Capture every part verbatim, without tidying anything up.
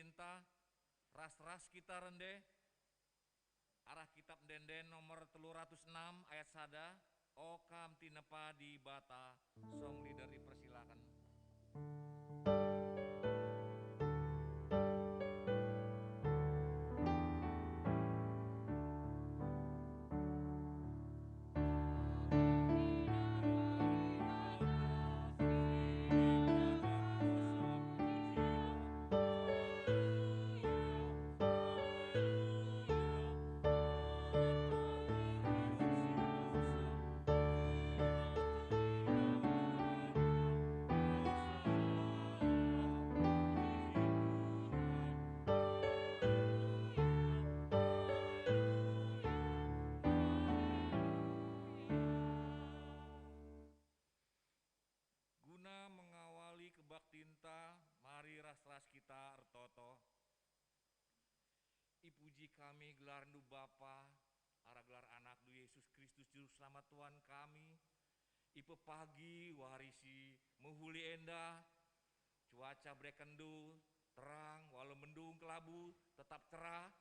Cinta, ras-ras kita rende arah kitab Ende-enden nomor telu ratus enam ayat sada, "O kam tinepa Dibata," song leader dipersilaken. Guna mengawali kebaktinta, mari ras-ras kita ertoto. Ipuji kami gelarNdu Bapa, arah gelar AnakNdu Yesus Kristus Juru Selamat Tuhan kami. Ipepagi wari si mehuli enda, cuaca berekenNdu terang, walau mendung kelabu tetap cerah.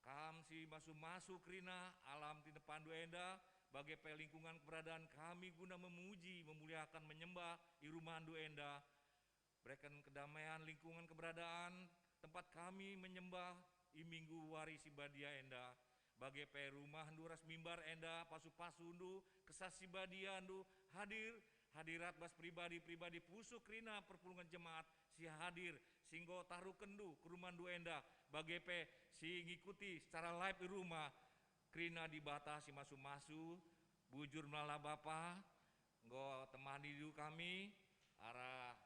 Kam si masu-masu kerina alam tinepaNdu enda, bage pe lingkungan keberadaan kami guna memuji, memuliakan, menyembah i rumahNdu enda. Bereken kedamaian lingkungan keberadaan tempat kami menyembah i Minggu wari si badia enda. Bage pe rumahndu ras mimbar enda, pasu-pasundu, Kesah Si Badiandu hadir, hadirat bas pribadi-pribadi pusuh kerina perpulungen jemaat si hadir, si enggo taruhkenndu ke rumahndu enda, bage pe si ngikuti secara live i rumah. Kerina Dibata si masu-masu, bujur melala Bapa, enggo temani kami arah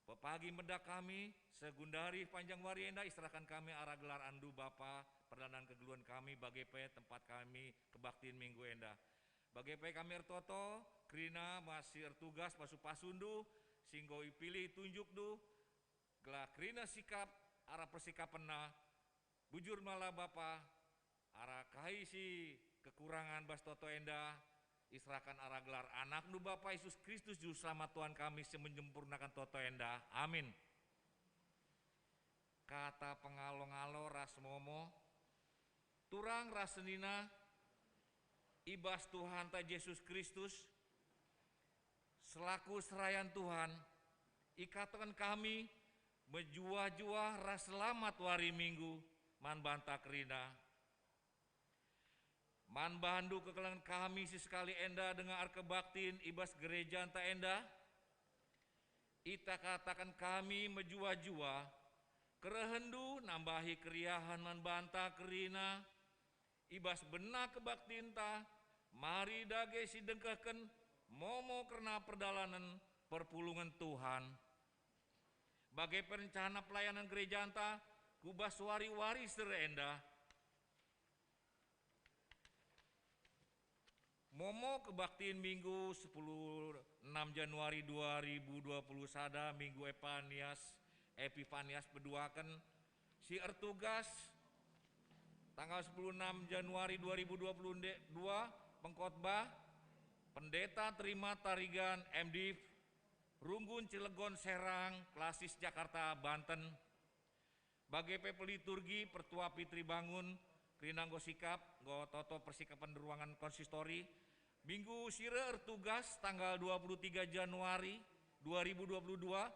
pepagi medak kami, segundari panjang wari enda iserahken kami arah gelar andu Bapa, perdalan kegeluhen kami, bage pe tempat kami kebaktin minggu enda. Bage pe kami ertoto, kerina masih ertugas pasu-pasundu, si enggo ipilih tunjukndu, gelah kerina sikap arah persikapenna, bujur melala Bapa, arah kai si kekurangan bas toto enda, iserahken arah gelar AnakNdu Bapa Yesus Kristus Juru Selamat Tuhan kami si menyempurnaken toto enda. Amin. Kata pengalo-ngalo ras momo, turang ras senina i bas Tuhanta Jesus Kristus, selaku serayan Tuhan, ikataken kami mejuah-juah ras selamat wari Minggu man banta kerina. Man bandu kekelengen kami si sekali enda denga erkebaktin i bas gerejanta enda, ikataken kami mejuah-juah, kerehenNdu nambahi keriahen man banta kerina, i bas bena kebaktinta, mari dage si dengkehken momo kerna perdalanen perpulungen Tuhan. Bage pe rencana pelayanan gerejanta ku bas wari-wari si enda. Momo kebaktin Minggu sepuluh enam Januari dua ribu dua puluh sada, Minggu Epanias, Epipanias peduaken, si ertugas tanggal sepuluh enam Januari dua ribu dua puluh dua, pengkhotbah Pendeta Terima Tarigan, M Div, Runggun Cilegon Serang, Klasis Jakarta, Banten. Bage pe peliturgi, Pertua Pitri Bangun, kerina enggo sikap, enggo toto persikapen ruangan konsistori. Minggu si reh ertugas tanggal dua puluh tiga Januari dua ribu dua puluh dua,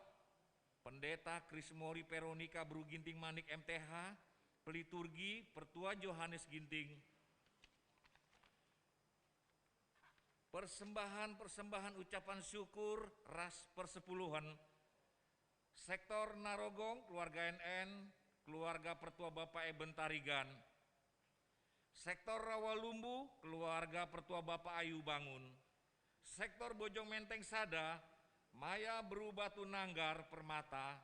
Pendeta Krismori Veronika Beru Ginting Manik, M T H, peliturgi, Pertua Johanes Ginting. Persembahan-persembahan ucapan syukur ras persepuluhen. Sektor Narogong, keluarga N N, keluarga Pertua Bapa Eben Tarigan. Sektor Rawalumbu, keluarga Pertua Bapa Ayu Bangun. Sektor Bojong Menteng sada, Maya Beru Batu Nanggar Permata.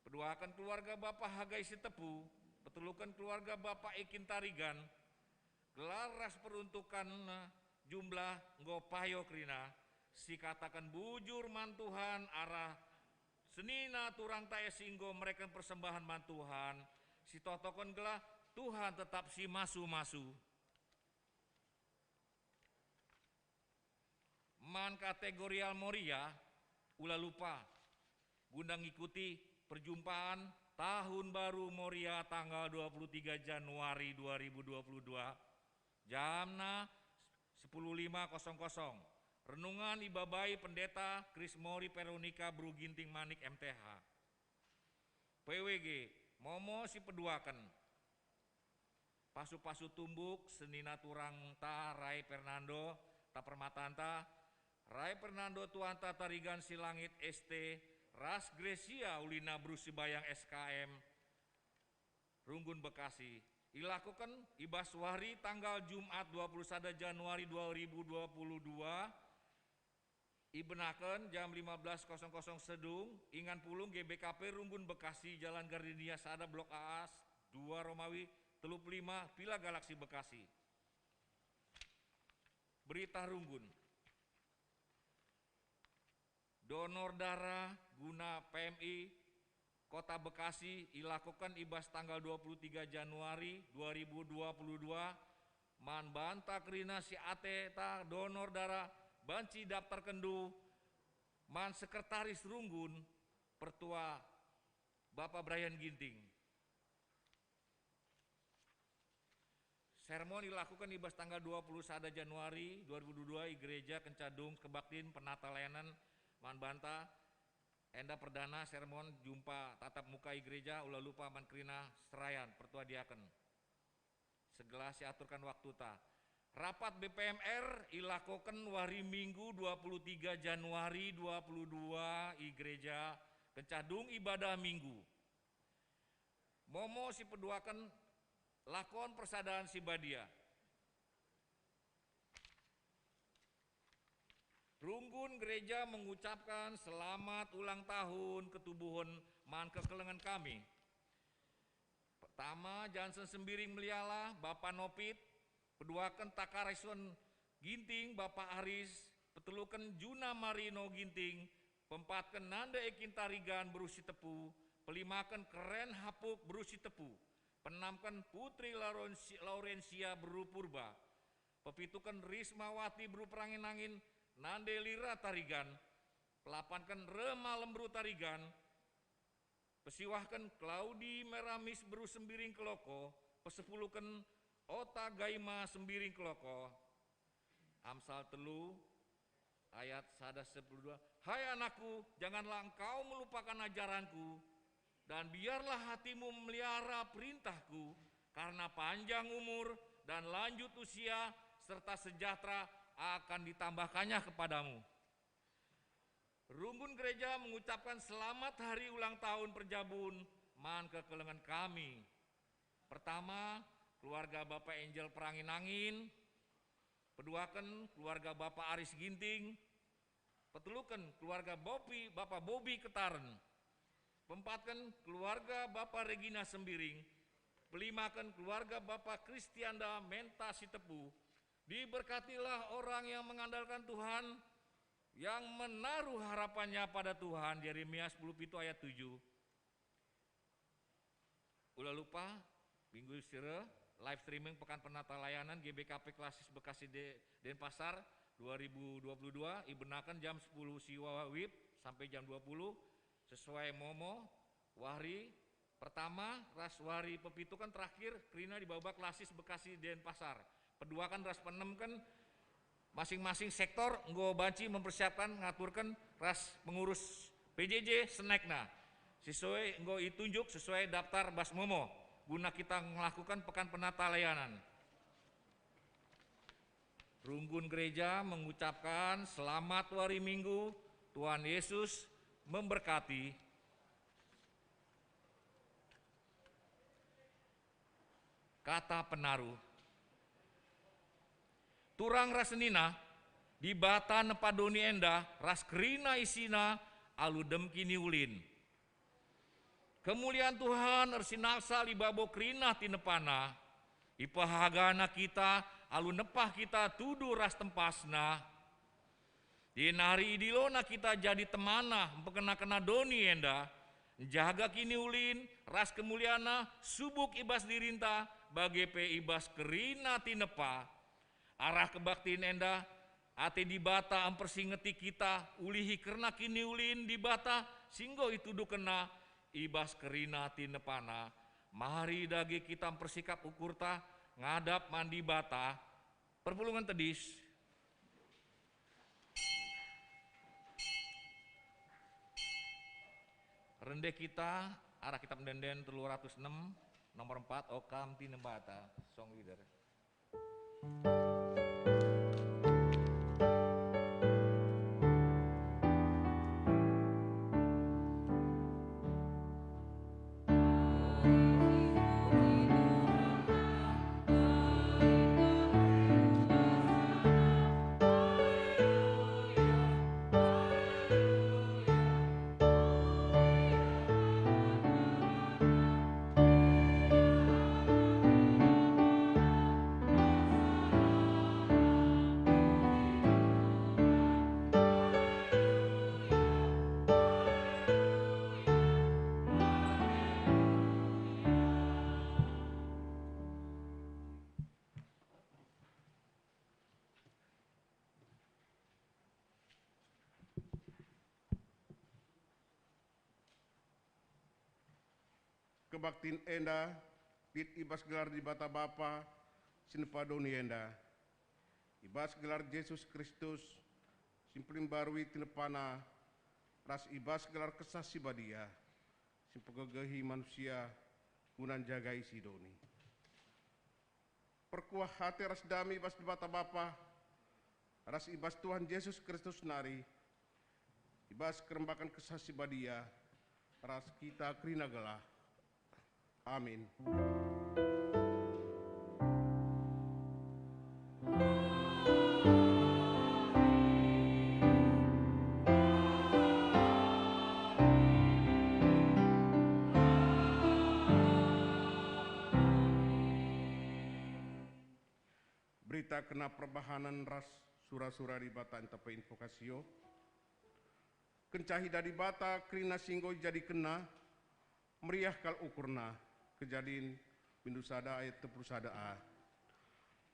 Peduaken keluarga Bapa Hagai Sitepu, peteluken keluarga Bapa Ekin Tarigan, gelar ras peruntukan jumlah enggo payo kerina, sikataken bujur man Tuhan arah senina turang tae si enggo mereken persembahan man Tuhan, sitotoken gelah Tuhan tetap si masu-masu. Man kategorial Moria, ula lupa, guna ngikuti perjumpaan Tahun Baru Moria tanggal dua puluh tiga Januari dua ribu dua puluh dua, jamna sepuluh lima kosong kosong. Renungan ibabai Pendeta Krismori Veronika Beru Ginting Manik M T H. P W G, Momo si peduaken. Pasu-pasu tumbuk, senina turangta Rai Fernando, ta permatanta, Rai Fernando tuanta Tarigan Silangit S T, ras Gracia ulina Beru Sibayang S K M, Runggun Bekasi. Ilakoken i bas wari tanggal Jumat dua puluh sada Januari dua ribu dua puluh dua, ibenaken jam lima belas kosong kosong sedung, ingan pulung G B K P Runggun Bekasi, Jalan Gardenia sada, Blok A A, dua Romawi telu puluh lima, Villa Galaxy Bekasi. Berita Runggun. Donor darah guna P M I Kota Bekasi ilakoken i bas tanggal dua puluh tiga Januari dua ribu dua puluh dua. Man banta kerina si ateta donor darah banci daptarkenndu man Sekretaris Runggun, Pertua Bapa Brian Ginting. Sermon ilakoken i bas tanggal dua puluh sada Januari dua ribu dua puluh dua i gereja kenca dung kebaktin penata layanan man banta. Enda perdana sermon jumpa tatap muka i gereja, ula lupa man kerina serayan pertua diaken. Segelah si aturkan waktuta. Rapat B P M R ilakoken wari Minggu dua puluh tiga Januari dua puluh dua i gereja kenca dung ibadah Minggu. Momo si peduaken lakon persadan si badia. Runggun gereja mengucapkan selamat ulang tahun ketubuhen man kekelengen kami. Pertama, Jansen Sembiring Meliala, Bapa Nopit, peduaken Takarison Ginting, Bapa Aris, peteluken Juna Marino Ginting, pempatken Nande Ekin Tarigan Beru Sitepu, pelimaken Keren Hapuk Beru Sitepu, penamken Putri Laurensi-, Laurensia Beru Purba, pepituken Rismawati Beru Perangin-angin, Nande Lira Tarigan, pelapanken Rema Lembru Tarigan, pesiwahken Klaudi Meramis Beru Sembiring Keloko, pesepuluken Ota Gaima Sembiring Keloko. Amsal telu ayat sada sepuluh dua, "Hai anakku, janganlah engkau melupakan ajaranku, dan biarlah hatimu melihara perintahku, karena panjang umur dan lanjut usia serta sejahtera akan ditambahkannya kepadamu." Runggun gereja mengucapkan selamat hari ulang tahun perjabun man kekelengen kami. Pertama, keluarga Bapa Angel Perangin-angin, peduaken keluarga Bapa Aris Ginting, peteluken keluarga Bobi, Bapa Bobi Ketaren, pempatken keluarga Bapa Regina Sembiring, pelimaken keluarga Bapa Kristianda Menta Sitepu. Diberkatilah orang yang mengandalkan Tuhan, yang menaruh harapannya pada Tuhan, Yeremia sepuluh pitu ayat tujuh. Ula lupa, minggu sire, live streaming Pekan Penata Layanan G B K P Klasis Bekasi De-, Denpasar dua ribu dua puluh dua, ibenaken jam sepuluh siwawib sampai jam dua puluh, sesuai Momo, wari pertama ras wari pepituken terakhir kerina di baba Klasis Bekasi Denpasar. Peduaken ras peenemken masing-masing sektor enggo banci mempersiapkan ngaturken ras pengurus P J J senekna. Sesuai enggo itunjuk sesuai daftar bas Momo guna kita ngelakukan Pekan Penata Layanan. Runggun gereja mengucapkan selamat wari Minggu, Tuhan Yesus memberkati. Kata penaruh. Turang ras senina, Dibata nepa doni enda ras kerina isina alu dem kiniulin. Kemulian Tuhan ersinalsal i babo kerina tinepana, ipehagana kita alu nepah kita tudu ras tempasna. Jenari idilona kita jadi temana mpekena-kena doni enda, njaga kiniulin ras kemulianna subuk i bas dirinta, bage pe i bas kerina tinepa. Arah kebaktin enda, ate Dibata mpersingeti kita ulihi kerna kiniulin Dibata si enggo ituduhkenNa I bas kerina tinepana, mari dage kita mpersikap ukurta ngadap man Dibata. Perpulungen tedis. Rende kita arah Kitab Ende-enden telu ratus enem, nomor empat, O Kam Tinembata, song leader. Kebaktin enda lit i bas gelar Dibata Bapa si nepa doni enda, i bas gelar Jesus Kristus si mpelimbarui tinepana, ras i bas gelar Kesah Si Badia si mpegegehi manusia guna njagai si doni. Perkuah ate ras dame i bas Dibata Bapa ras i bas Tuhan Jesus Kristus nari, i bas kerembaken Kesah Si Badia ras kita kerina gelah. Amin. Berita kena perbahanen ras sura-sura Dibata ntah pe invokasio. Kenca idah Dibata kerina si enggo ijadikenNa, meriah kal ukurna. Kejadin, bindu sada ayat telu puluh sada a.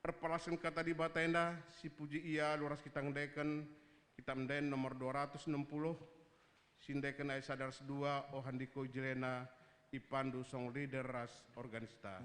Erpalasken kata Dibata enda, sipuji ia alu ras kita ngendeken Kitab Ende-enden nomor dua ratus enem puluh, si endeken ayat sada ras dua, oha ndiko i jelena, ipandu song leader ras organista.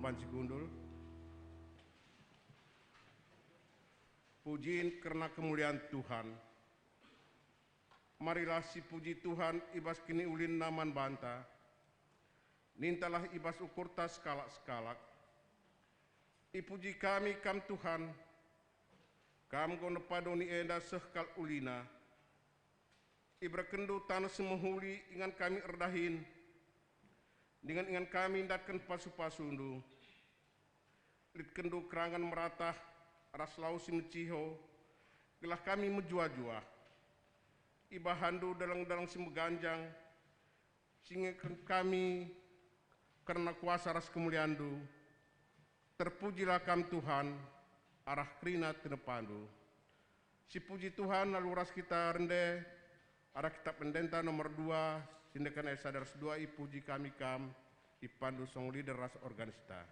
Banci kundul. Pujin kerna kemulian Tuhan. Marilah sipuji Tuhan i bas kiniulinNa man banta. Nintalah i bas ukurta sekalak-sekalak. Ipuji kami Kam, Tuhan. Kam enggo nepa doni enda seh kal ulina. IberekenNdu taneh si mehuli ingan kami erdahin, dingen ingan kami ndatken pasu-pasuNdu. LitkenNdu kerangen meratah ras lau si meciho, gelah kami mejuah-juah. IbahanNdu deleng-deleng si meganjang, si ngeken kami kerna kuasa ras kemulianNdu. Terpujilah Kam, Tuhan, arah kerina tinepaNdu. Sipuji Tuhan alu ras kita rende arah Kitab Endenta nomor dua, si neken ayat sada ras dua, ipuji kami Kam, ipandu song leader ras organista.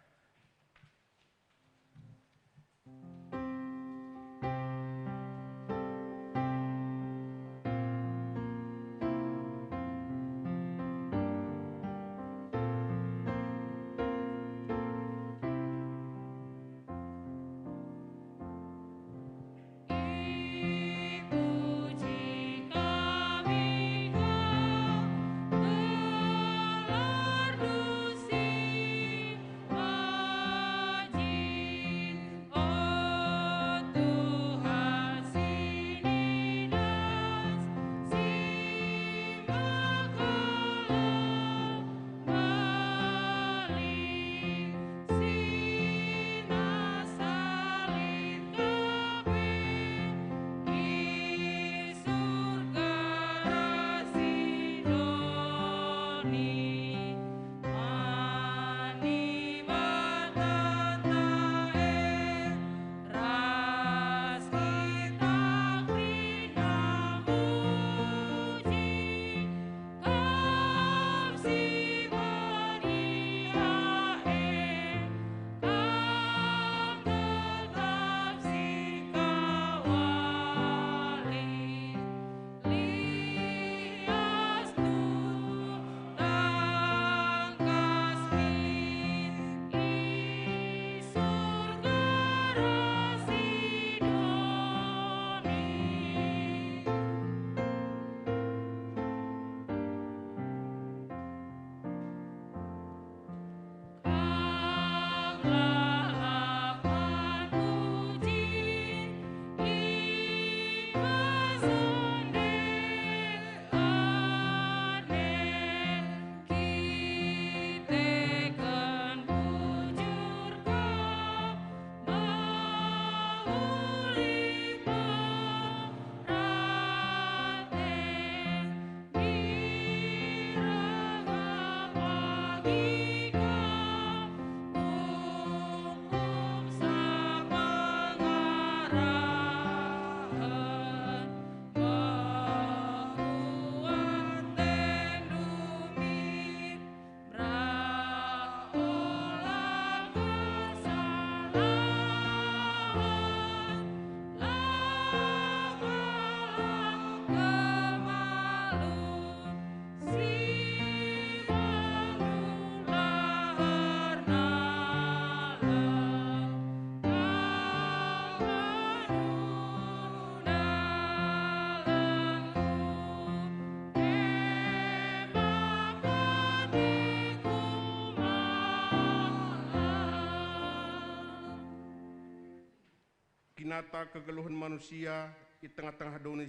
Kinata kegeluhen manusia i tengah-tengah doni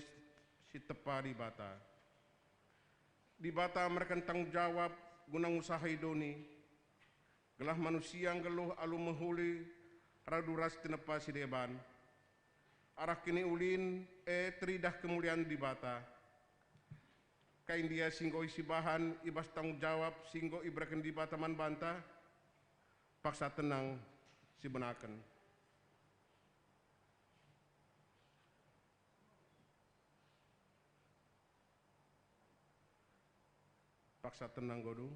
si tepa Dibata. Dibata mereken tanggung jawab guna ngusahi doni, gelah manusia nggeluh alu mehuli radu ras tinepa si deban. Arah kiniulin e teridah kemulian Dibata. Kai ndia si enggo isibahan i bas tanggung jawab si enggo ibereken Dibata man banta? Paksa tenang sibenaken. Paksa tenang, godung.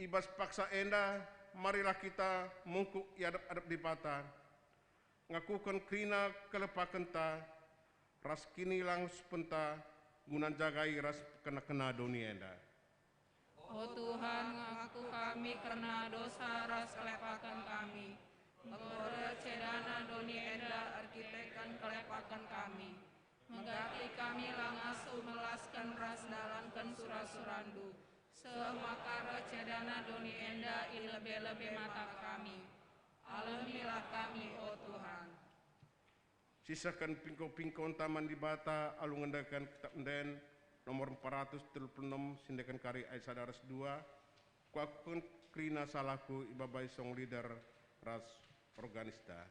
I bas paksa enda, marilah kita mungkuk i adep-adep Dibata, ngakuken kerina kelepakenta ras kinilangsupenta guna njagai ras kena-kena doni enda. O Tuhan, ngaku kami kerna dosa ras kelepaken kami. Enggo reh cedana doni enda erkiteken kelepaken kami. Megati kami la ngasup melasken ras ndalanken sura-suraNdu, seh maka reh cedana doni enda i lebe-lebe mata kami. Alemilah kami, o Tuhan. Sisehken pingko-pingkonta man Dibata alu ngendeken Kitap Enden nomor empat ratus telu puluh enem, siendeken kari ayat sada ras dua, kuakuken kerina salahku ibabai song leader ras organista.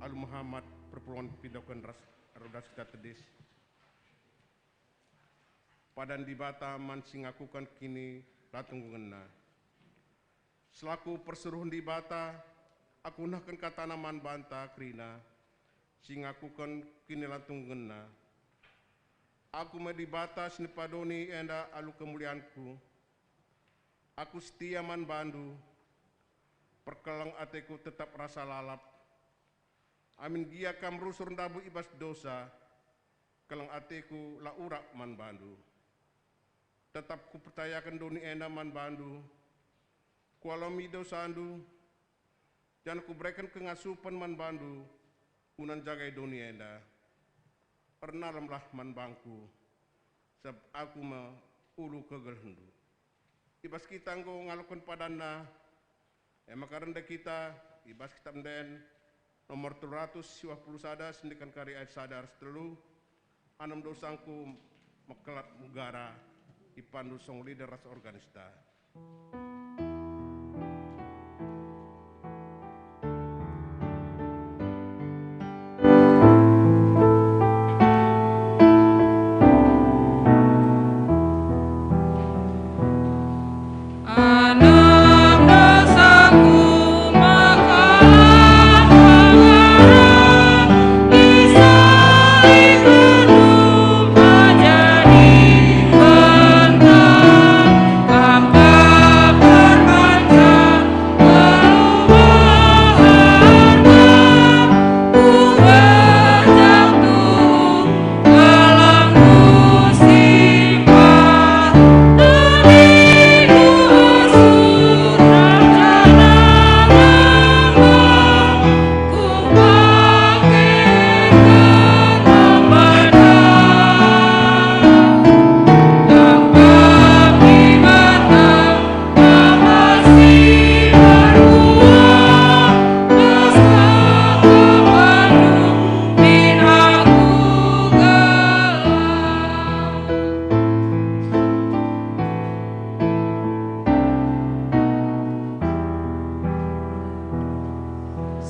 Alu mehamat perpulungen pindoken ras, ras kita tedis. Padan Dibata man si ngakuken kinilatunggungenna. Selaku persuruhen Dibata, aku nehken katana man banta kerina, si ngakuken kinilatunggungenna. Aku me Dibata si nepa doni enda alu kemulianku. Aku setia man bandu, perkeleng ateku tetap rasa lalap. Amin gia kam rusur ndabuh i bas dosa, keleng ateku la urak man bandu. Tetap kupercayaken doni enda man bandu. Kualomi dosandu, janah kubereken kengasupen man bandu guna njagai doni enda. Ernalemlah man bangku, sabap aku me ulu kegeluhenndu. I bas kita enggo ngaloken padanna, e maka rende kita i bas Kitap Enden nomor telu ratus siwah puluh sada, siendeken kari ayat sada ras telu, Anem dosangku mekelap megara, ipandu song leader ras organista.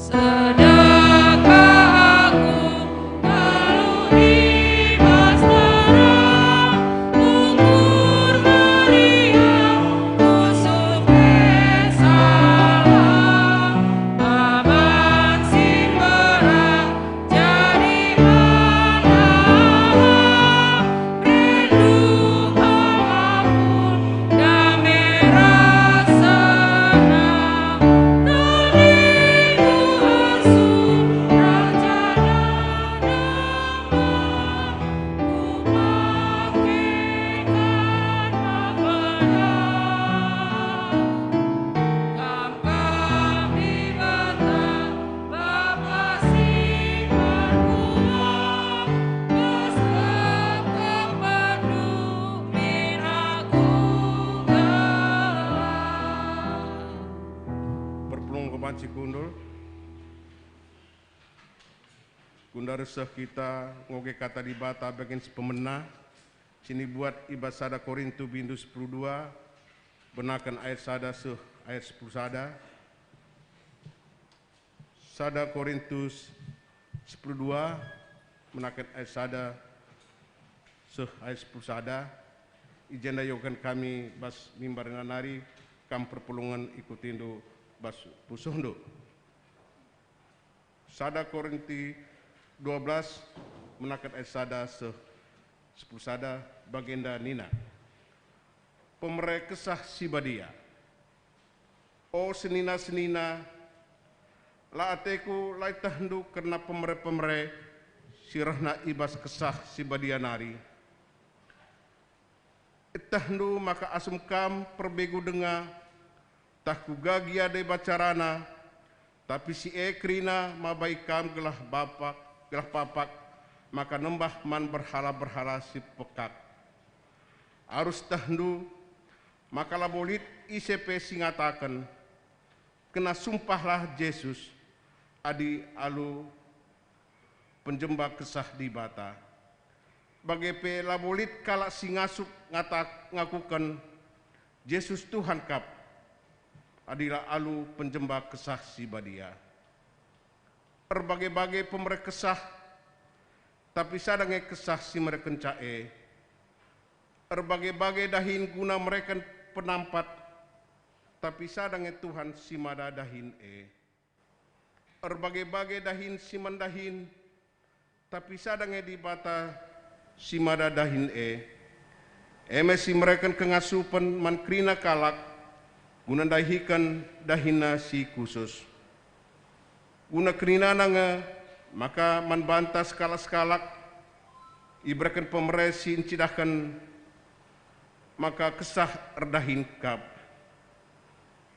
Sedekah aku nggeluh i bas terang, ukur meriah, pusuh pe salah, beban si berat jadi manahap, rindu Allah pun dame rasa senang. Perpulungen banci kundul. Guna reh seh kita ngoge Kata Dibata bagin si pemena, si nibuat i bas sada Korintu bindu sepuluh dua, benaken ayat sada seh ayat sepuluh sada. Sada Korintus sepuluh dua, menaken ayat sada seh ayat sepuluh sada. I jenda iogen kami bas mimbar enda nari, kam perpulungen ikutindu bas pusuhndu. Sada Korinti dua belas, menaken ayat sada seh sepuluh sada, bagenda nina, "Pemere Kesah Si Badia. O senina-senina, la ateku la ietehndu kerna pemere-pemere si rehna i bas Kesah Si Badia nari. Ietehndu maka asum kam perbegu denga, tah kuga gia deba carana, tapi si e kerina mabai kam gelah bapak, gelah papak maka nembah man berhala-berhala si pekak. Arus ietehndu maka labo lit ise pe si ngataken, 'Kena sumpahlah Jesus,' adi alu penjemba Kesah Dibata. Bage pe labo lit kalak si ngasup ngata, ngakuken, 'Jesus Tuhan kap,' adi la alu penjemba Kesah Si Badia. Erbage-bage pemere kesah, tapi sada nge Kesah si merekenca e. Erbage-bage dahin guna mereken penampat, tapi sada nge Tuhan si mada dahin e. Erbage-bage dahin si man dahin, tapi sada nge Dibata si mada dahin e. E me si mereken kengasupen man kerina kalak, guna ndahiken dahinna si khusus. Guna kerinana nge maka man banta sekalak-sekalak ibereken pemere si ncidahken maka Kesah erdahin kap.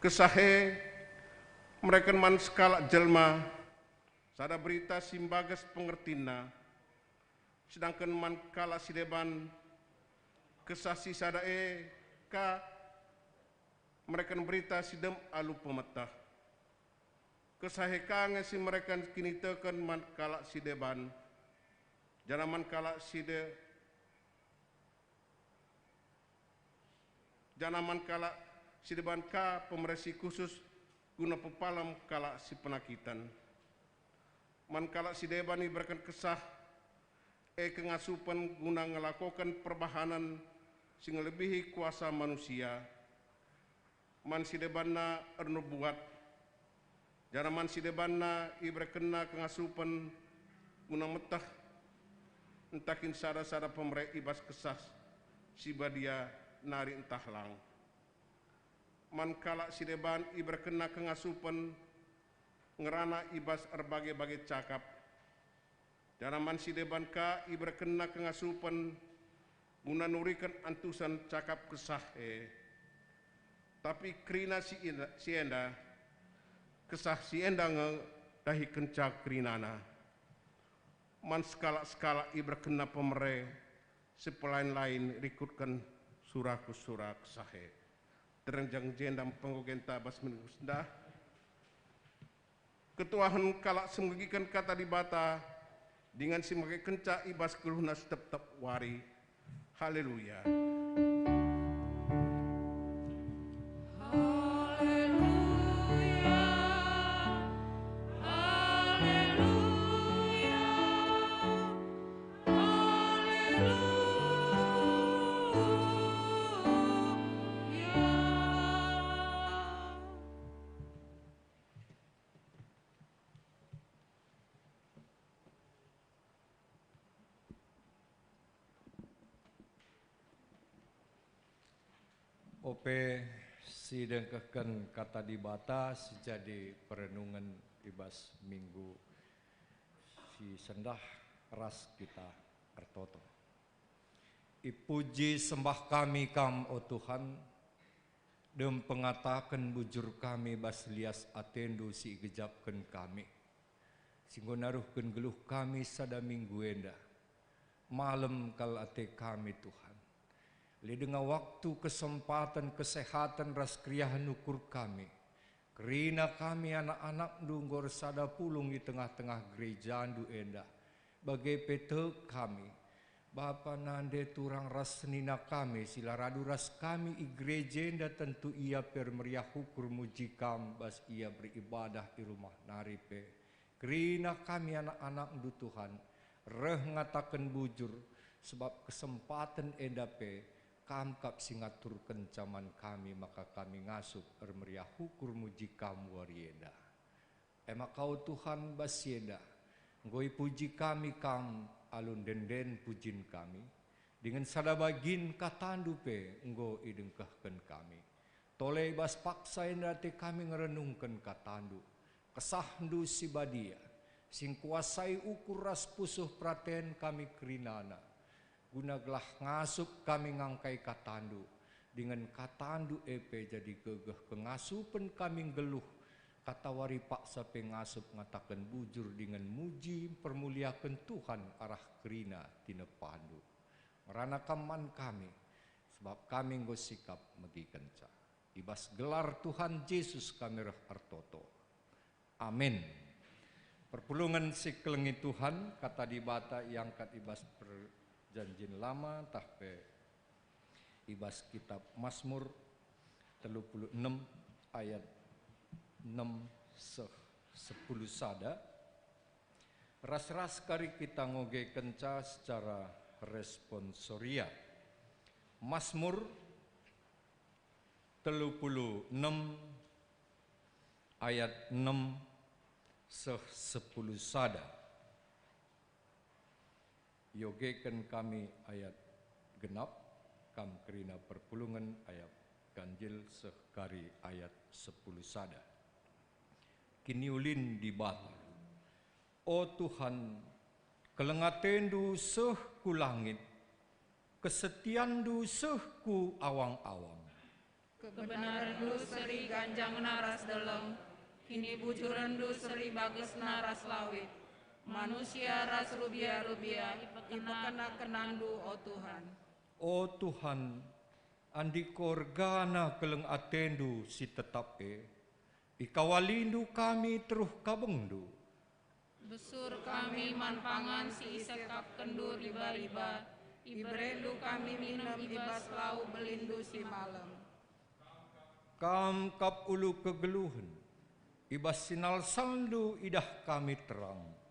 Kesah e mereken man sekalak jelma sada berita si mbages pengertinna, sedangken man kalak si deban Kesah si sada e ka mereken berita si dem alu pemeteh. Kesah e ka nge si mereken kiniteken man kalak si deban, janah man kalak si de-, janah man kalak si deban ka pemere si khusus guna pepalem kalak si penakiten. Man kalak si deban ibereken Kesah e kengasupen guna ngelakoken perbahanen si ngelebihi kuasa manusia. Man si debanna ernubuat, janah man si debanna iberekenna kengasupen guna meteh ntah kin sada-sada pemere i bas Kesah Si Badia nari ntah lang. Man kalak si deban iberekenna kengasupen ngerana i bas erbage-bage cakap, janah man si deban ka iberekenna kengasupen guna nuriken antusen cakap Kesah e. Tapi kerina si enda, si enda, Kesah si enda nge dahikenca kerinana. Man sekalak-sekalak iberekenna pemere si pelain-lain rikutken sura-sura Kesah e. Terjeng jenda penggogenta bas minggu sendah. Ketuahen kalak si megiken Kata Dibata, dingen si megikenca i bas geluhna si tep-tep wari. Haleluya. Haleluya. Ope si dengkehken Kata Dibata si jadi perenungen i bas minggu si sendah ras kita ertoto. Ipuji sembah kami Kam, o Tuhan, dem pengataken bujur kami bas lias ateNdu si igejapken kami, si enggo naruhken geluh kami sada minggu enda. Malem kal ate kami, Tuhan. Lit denga waktu, kesempaten, kesehaten ras keriahen ukur kami. Kerina kami anak-anakNdu enggo ersada pulung i tengah-tengah gerejaNdu enda. Bage pe tek kami, bapa nande turang ras senina kami si la radu ras kami i gereja enda, tentu ia pe ermeriah ukur muji Kam bas ia beribadah i rumah nari pe. Kerina kami anak-anakNdu, Tuhan, reh ngataken bujur, sebab kesempaten enda pe Kam kap si ngaturkenca man kami, maka kami ngasup ermeriah ukur muji Kam wari enda. E maka, o Tuhan, bas si enda enggo ipuji kami Kam alu ende-enden pujin kami, dingen sada bagin KataNdu pe enggo idengkehken kami. Tole i bas paksa enda ate kami ngerenungken KataNdu. KesahNdu si badia, si ngkuasai ukur ras pusuh peraten kami kerinana, guna gelah ngasup kami ngangkai KataNdu, dingen KataNdu e pe jadi gegeh kengasupen kami nggeluh, katawari paksa pe ngasup ngataken bujur dingen muji mpermuliaken Tuhan arah kerina tinepaNdu. Ngerana Kam man kami, sebab kami enggo sikap megikenca. I bas gelar Tuhan Jesus kami reh ertoto. Amin. Perpulungen si kelengi Tuhan, Kata Dibata iangkat i bas Perjanjin Lama, ntah pe i bas kitab Masmur telu puluh enem ayat enem seh sepuluh sada. Ras-ras kari kita ngogekenca secara responsoria. Masmur telu puluh enem ayat enem seh sepuluh sada. Iogeken kami ayat genap, kam kerina perpulungen ayat ganjil seh kari ayat sepuluh sada. Kiniulin Dibata. O Tuhan, keleng atendu seh ku langit, kesetianndu seh ku awang-awang. Kebenarenndu seri ganjangna ras deleng, kinibujurenndu seri bagesna ras lawit. Manusia ras rubia-rubia ipekena-kenandu, o Tuhan. O Tuhan, andiko ergana keleng atendu si tetap e, ikawalindu kami teruh kabengndu. Besur kami man pangan si isekapkenndu riba-riba, iberendu kami minem i bas lau belindu si malem. Kam kap ulu kegeluhen, i bas sinalsalndu idah kami terang.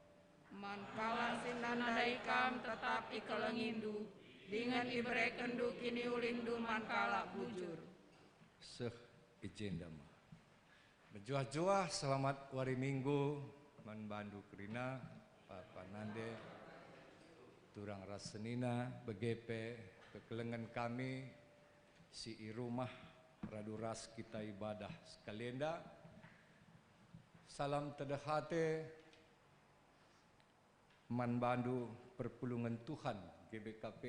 Man kalak si nandai kam tetap ikelengindu, dingen iberekenndu kiniulinndu man kalak bujur. Seh i jenda me. Mejuah-juah selamat wari Minggu man bandu kerina, bapa nande, turang ras senina, bage pe kekelengen kami si i rumah radu ras kita ibadah sekali enda. Salam tedeh ate man bandu perpulungen Tuhan G B K P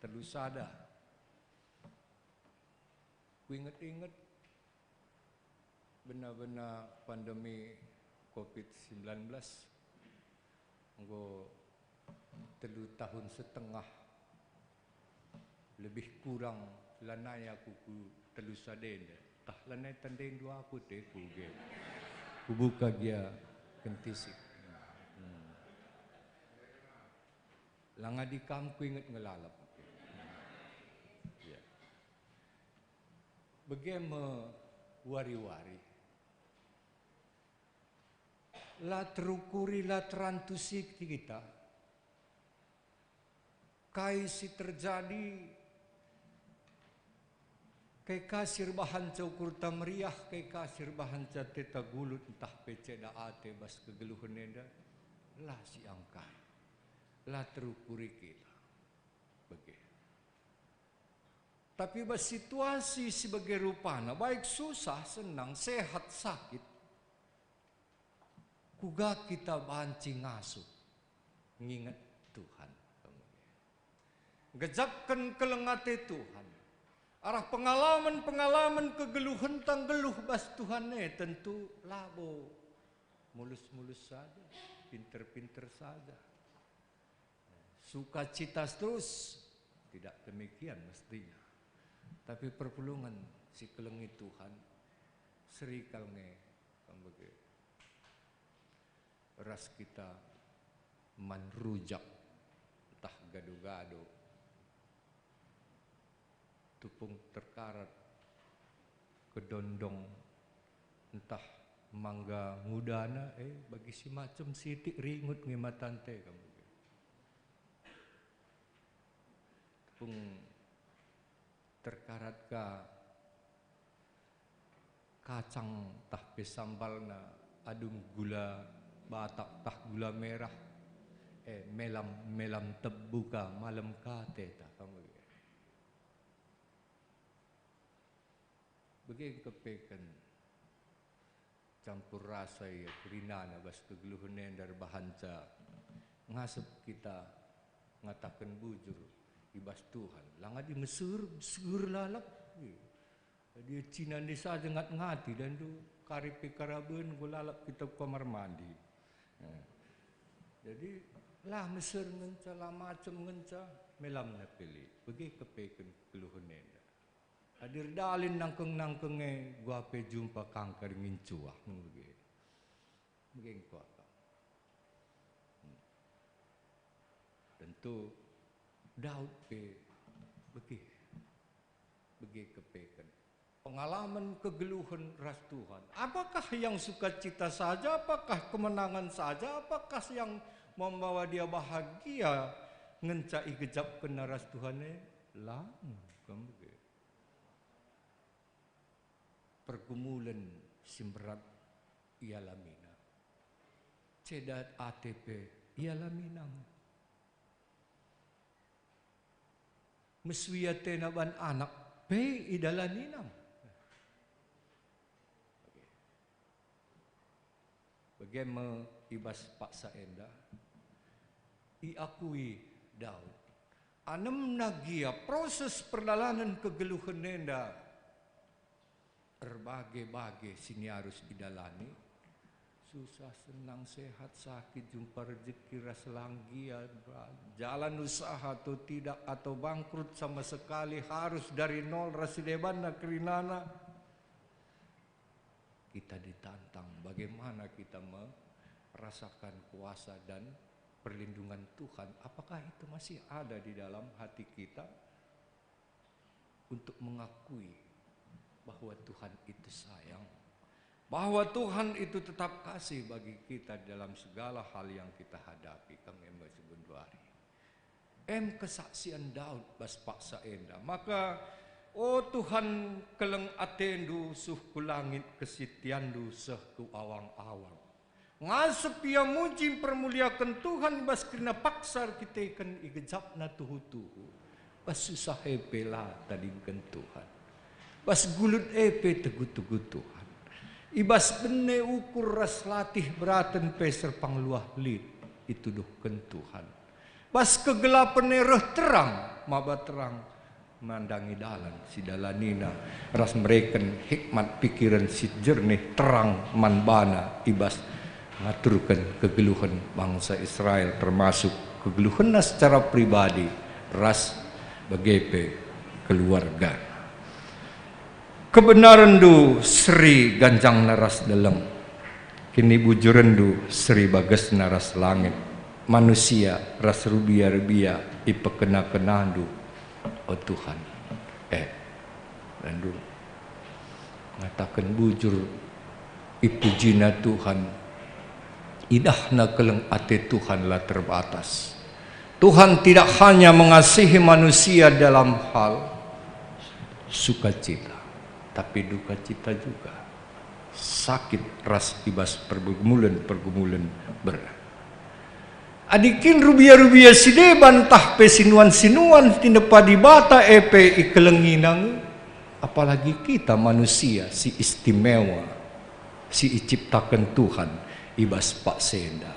telu sada. Kuinget-inget bena-bena pandemi covid sembilan belas enggo telu tahun setengah, lebih kurang lanai aku ku telu sada enda. Tah lanai tandaindu aku ate ku ge. Kubuka gia kentisik. Hmm. Langadi kam kuinget nge lalap. Ya. Bage me wari-wari. La terukuri, la terantusi kita. Kai si terjadi, kai ka si erbahanca ukurta meriah, kai ka si erbahanca ateta gulut, ntah pe ceda ate bas kegeluhen enda, la siangkai, la terukuri kita. Bage. Tapi bas situasi si bage rupana, baik susah, senang, sehat, sakit, kuga kita banci ngasup nginget Tuhan? Ngejapken keleng ate Tuhan. Arah pengalamen-pengalamen kegeluhenta nggeluh bas Tuhan e tentu labo mulus-mulus saja, pinter-pinter saja. Sukacita terus, tidak demikian mestinya. Tapi perpulungen si kelengi Tuhan, seri kal nge, kam bage. Ras kita man rujak ntah gado-gado, tupung terkarat, kedondong, ntah mangga ngudana, eh, bagi si macem sitik ringut nge matanta kam. Tupung terkarat ka kacang tah pe sambalna, adum gula Batak tah gula merah, eh, melam, melam tebu ka, malem ka ate tah kam bage. Bage kepeken campur rasa ia kerinana bas kegeluhen enda erbahanca ngasep kita ngataken bujur i bas Tuhan. Lang adi meser, meser lalap. Adi cina ndai saja ngat-ngati dan tu kari pe karaben enggo lalap kita ku kamar mandi. Eh. Jadi la meser ngenca, la macem ngenca, melamna pe lit. Bage kepeken kegeluhen enda. Adi erdalin nangkeng-nangkeng e, gua pe jumpa kanker ngincuah, bage. Bage engko akap. Hmm. Tentu Daud pe bage, bage kepeken. Pengalamen kegeluhen ras Tuhan. Apakah yang sukacita saja? Apakah kemenangan saja? Apakah yang membawa dia bahagia ngenca igejapkenna ras Tuhan e? Lang, kam bage. Pergumulen si mberat ialamina. Cedat ate pe ialamina. Mesui atena ban anak pe idalanina. Bage me i bas paksa enda, iakui Daud. Anemna gia proses perdalanen kegeluhen enda erbage-bage si niarus idalani, susah, senang, sehat, sakit, jumpa rejeki ras lang gia, jalan usaha atau tidak, atau bangkrut sama sekali, harus dari nol ras si debanna kerinana. Kita ditantang bagaimana kita merasakan kuasa dan perlindungan Tuhan. Apakah itu masih ada di dalam hati kita untuk mengakui bahwa Tuhan itu sayang, bahwa Tuhan itu tetap kasih bagi kita dalam segala hal yang kita hadapi? Kami si genduari. Em kesaksian Daud bas paksa enda. Maka, o Tuhan, keleng atendu suh ku langit, kesitiandu seh ku awang-awang. Ngasep ia muji mpermuliaken Tuhan i bas kerina paksa erkiteken igejapna tuhu-tuhu. Bas susah e pe la tadingken Tuhan. Bas gulut e pe tegu-tegu Tuhan. I bas bene ukur ras latih beraten pe serpang luah lit ituduhken Tuhan. Bas kegelapen e reh terang, maba terang mandangi dalan si dalanina, ras mereken hikmat pikiren si jernih terang man bana i bas ngaturken kegeluhen bangsa Israel, termasuk kegeluhenna secara pribadi ras bage pe keluargana. Kebenarenndu seri ganjangna ras deleng, kinibujurenndu seri bagesna ras langit, manusia ras rubia-rubia ipekena-kenandu, o Tuhan. Eh, landu ngataken bujur, ipujina Tuhan, idahna keleng ate Tuhan la terbatas. Tuhan tidak hanya mengasihi manusia dalam hal sukacita, tapi duka cita juga. Sakit ras i bas pergumulen-pergumulen berat. Adi kin rubia-rubia si deban ntah pe sinuan-sinuan tinepa Dibata e pe ikelengina nge, apalagi kita manusia si istimewa, si iciptaken Tuhan i bas paksa enda.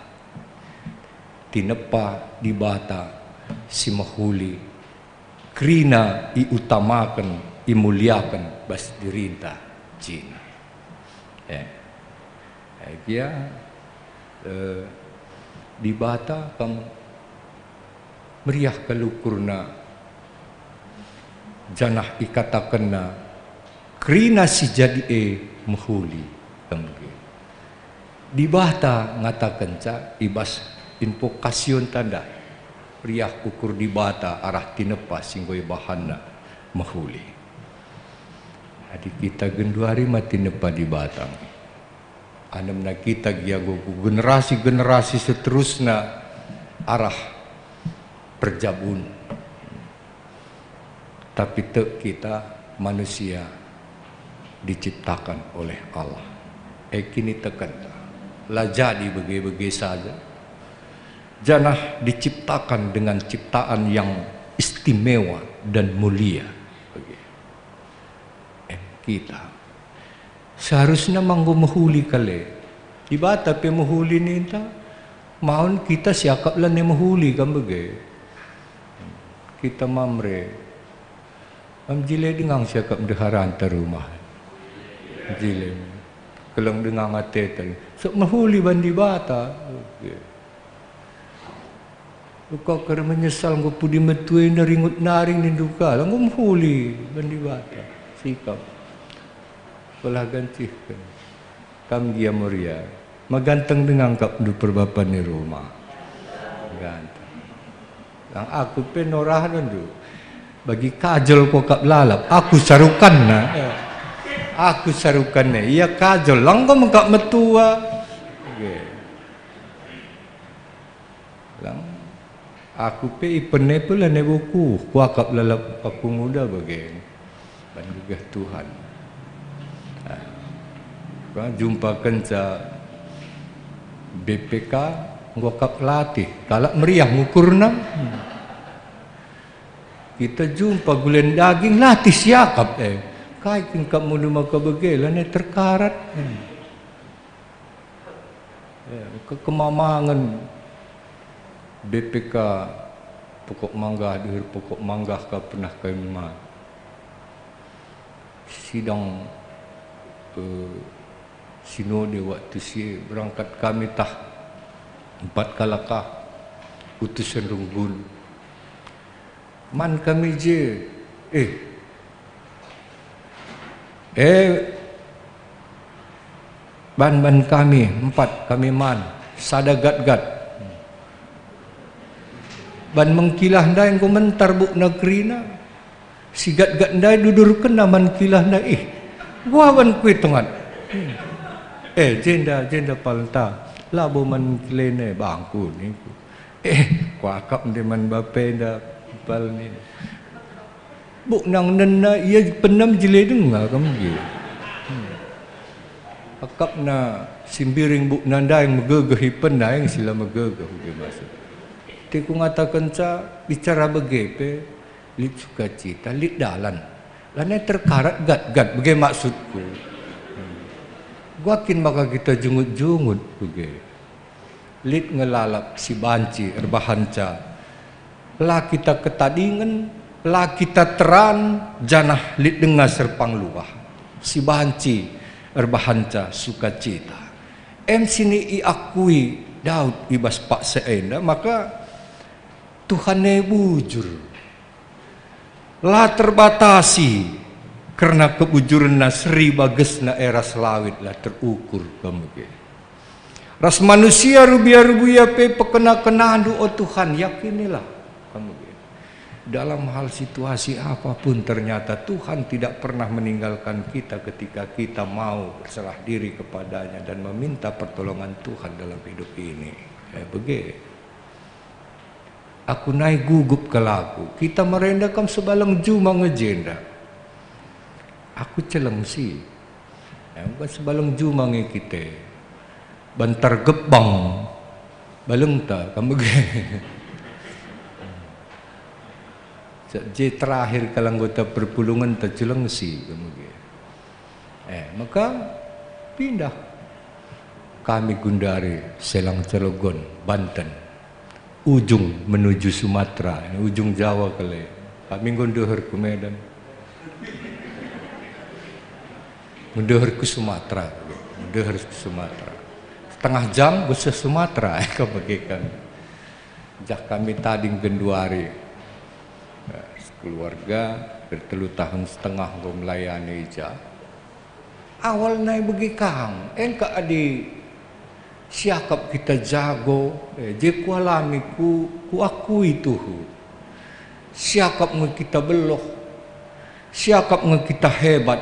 Tinepa Dibata si mehuli, kerina iutamaken, imuliaken bas dirinta jine. Eh. Agia, eh, Dibata kam meriah kal ukurna, janah ikatakenna, "Kerina si jadi e mehuli." Kam nge. Dibata ngatakenca i bas invokasionta ndai, meriah ukur Dibata arah tinepa si enggo ibahanna mehuli. Adi kita genduari ma tinepa Dibata. Anemna kita gia enggo ku generasi-generasi seterusna arah perjabun. Tapi tek kita manusia diciptakan oleh Allah. E kinitekenta. La jadi bage-bage saja. Janah diciptakan dengan ciptaan yang istimewa dan mulia. Bage. Em kita. Seharusna ma enggo mehuli kal e. Dibata pe mehuli ninta, maun kita siakap lanai mehuli kam bage. Kita Mamre. Am jile denga siakap ndeharanta rumah. Jile. Keleng denga ateta. Sok mehuli ban Dibata. Oke. Uka kari menyesal enggo pudi metua enda ringut nari nindu ka, la enggo mehuli ban Dibata. Sikap. Pelah gancihken. Kam gia Moria. Meganteng denga akapndu perbapan i rumah. Ganteng. Lang aku pe norah ndu. Bagi kajol ko kap lalap, aku sarukanna. Aku sarukanna. Ia kajol, lang enggo me kap metua. Oke. Lang, aku pe ipene pe lanai buku, kuakap lalap aku nguda bage. Ban gegeh Tuhan. Ah, ka jumpa kenca B P K, enggo akap latih, kalak meriah ngukurna. Hmm. Kita jumpa gulen daging, latih siakap, eh. Kai kin kap mulu maka bage, lanai terkarat. Hmm. Ya, ke-, kemamangen B P K Pokok Manggah, deher Pokok Manggah ka pernah kami ma-, sidang, eh, sinode waktu si e berangkat kami tah empat kalak ah, utusen runggun. Man kami je, eh, eh, ban, ban kami empat kami man, sada gatgat. Ban mengkilah ndai enggo mentar bukna kerina, si gatgat ndai dudurkenna man kilah ndai, ih, gua ban kuitengat. Eh, jenda, jenda palenta, labo man kilene bangku niku. Eh, kuakap nde man bapenda pal nina. Buk nang nena ia penem jile denga kam nge. Hmm. Akapna si mbiring buk nandai megegeh ipenna eng si la megegeh uge maksud. Te kungatakenca bicara bage pe lit sukacita, lit dalan. Lanai terkarat gatgat bage maksudku. Hmm. Gua kin maka kita jungut-jungut bage. Lit nge lalap si banci erbahanca. La kita ketadingen, la kita teran, janah lit denga serpang luah. Si banci erbahanca sukacita. Em sini iakui Daud i bas paksa enda, maka Tuhan e bujur. La terbatasi, kerna kebujurenna seri bagesna e ras lawit la terukur kam bage. Ras manusia rubia-rubia pe pekena-kenandu, o Tuhan, yakinilah kam bage. Dalam hal situasi apapun ternyata Tuhan tidak pernah meninggalkan kita ketika kita mau berserah diri kepada-Nya dan meminta pertolongan Tuhan dalam hidup ini. Eh, bage. Aku nai gugup kal aku. Kita merenda kam sebaleng juma nge jenda. Aku celeng si. Ya, bukan sebaleng juma nge kita. Bantar gebang. balengta, kam bage. Je terakhir kal anggota perpulungenta Cilengsi, kam bage. Eh, maka pindah kami gundari Selang Celogon, Banten. Ujung menuju Sumatera, ujung Jawa kal e. Kami enggo ndeher ku Medan. Ndeher ku Sumatera, ndeher ku Sumatera. Setengah jam bas Sumatera, kam bage kan. Jah kami tading genduari. Eh, sekeluarga, bertelu tahun setengah enggo melayani i ja. Awal nai bage kang, engka adi siakap kita jago, eh, je kualami ku, kuakui tuhu. Siakap nge kita beluh, siakap nge kita hebat.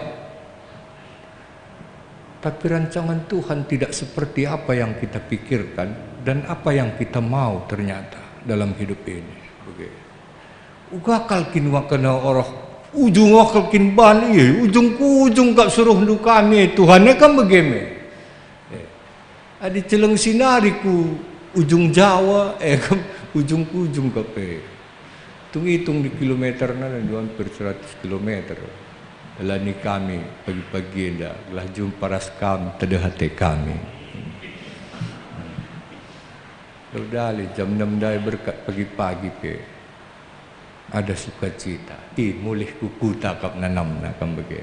Tapi rancangan Tuhan tidak seperti apa yang kita pikirkan dan apa yang kita mau ternyata dalam hidup ini. Bage. Uga kal kin wakena orang, ujung kal kin ban, iya, ujung ku ujung kap suruhndu kami, Tuhan, e kam bage me. Eh, adi Cilengsi nari ku ujung Jawa, eh, kam ujung ku ujung kap e. Tung-itung di kilometerna, hampir seratus kilometer. Lani kami pagi-pagi enda, gelah jumpa ras kam, tedeh ate kami. Udah le, jam enam ndai berkat pagi-pagi pe. Ada sukacita. Ih, mulih ku kuta kap nanamna, kam bage.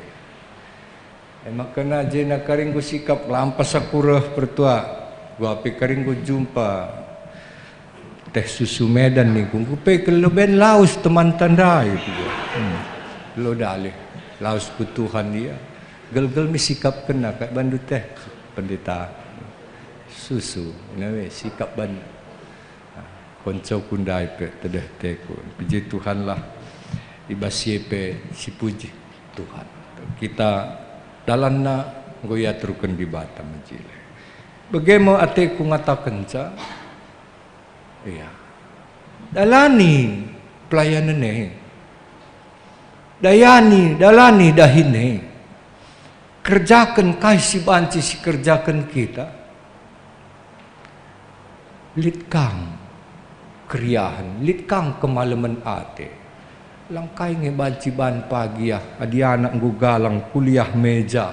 E maka na jena kari enggo sikap lampas aku reh pertua. Gua pe kari enggo jumpa teh susu Medan ningku, enggo pe kal leben laus temanta ndai, ku gua. Hmm. Lo dalih, laus ku Tuhan ia. Gelgel mi sikap kena kak bandu teh pendeta. Susu, ina me sikap bandu. Koncoku ndai pe tedeh teku. Puji Tuhanlah, i bas si e pe sipuji Tuhan. Kita dalanna enggo iaturken Dibata mejile. Bage me ateku ngatakenca, iya. Dalani pelayanen e. Dayani, dalani dahin e. Kerjaken kai si banci sikerjaken kita. Lit kang keriahen, lit kang kemalemen ate. Lang kai nge banci ban pagi ah, adi anak enggo galang kuliah meja,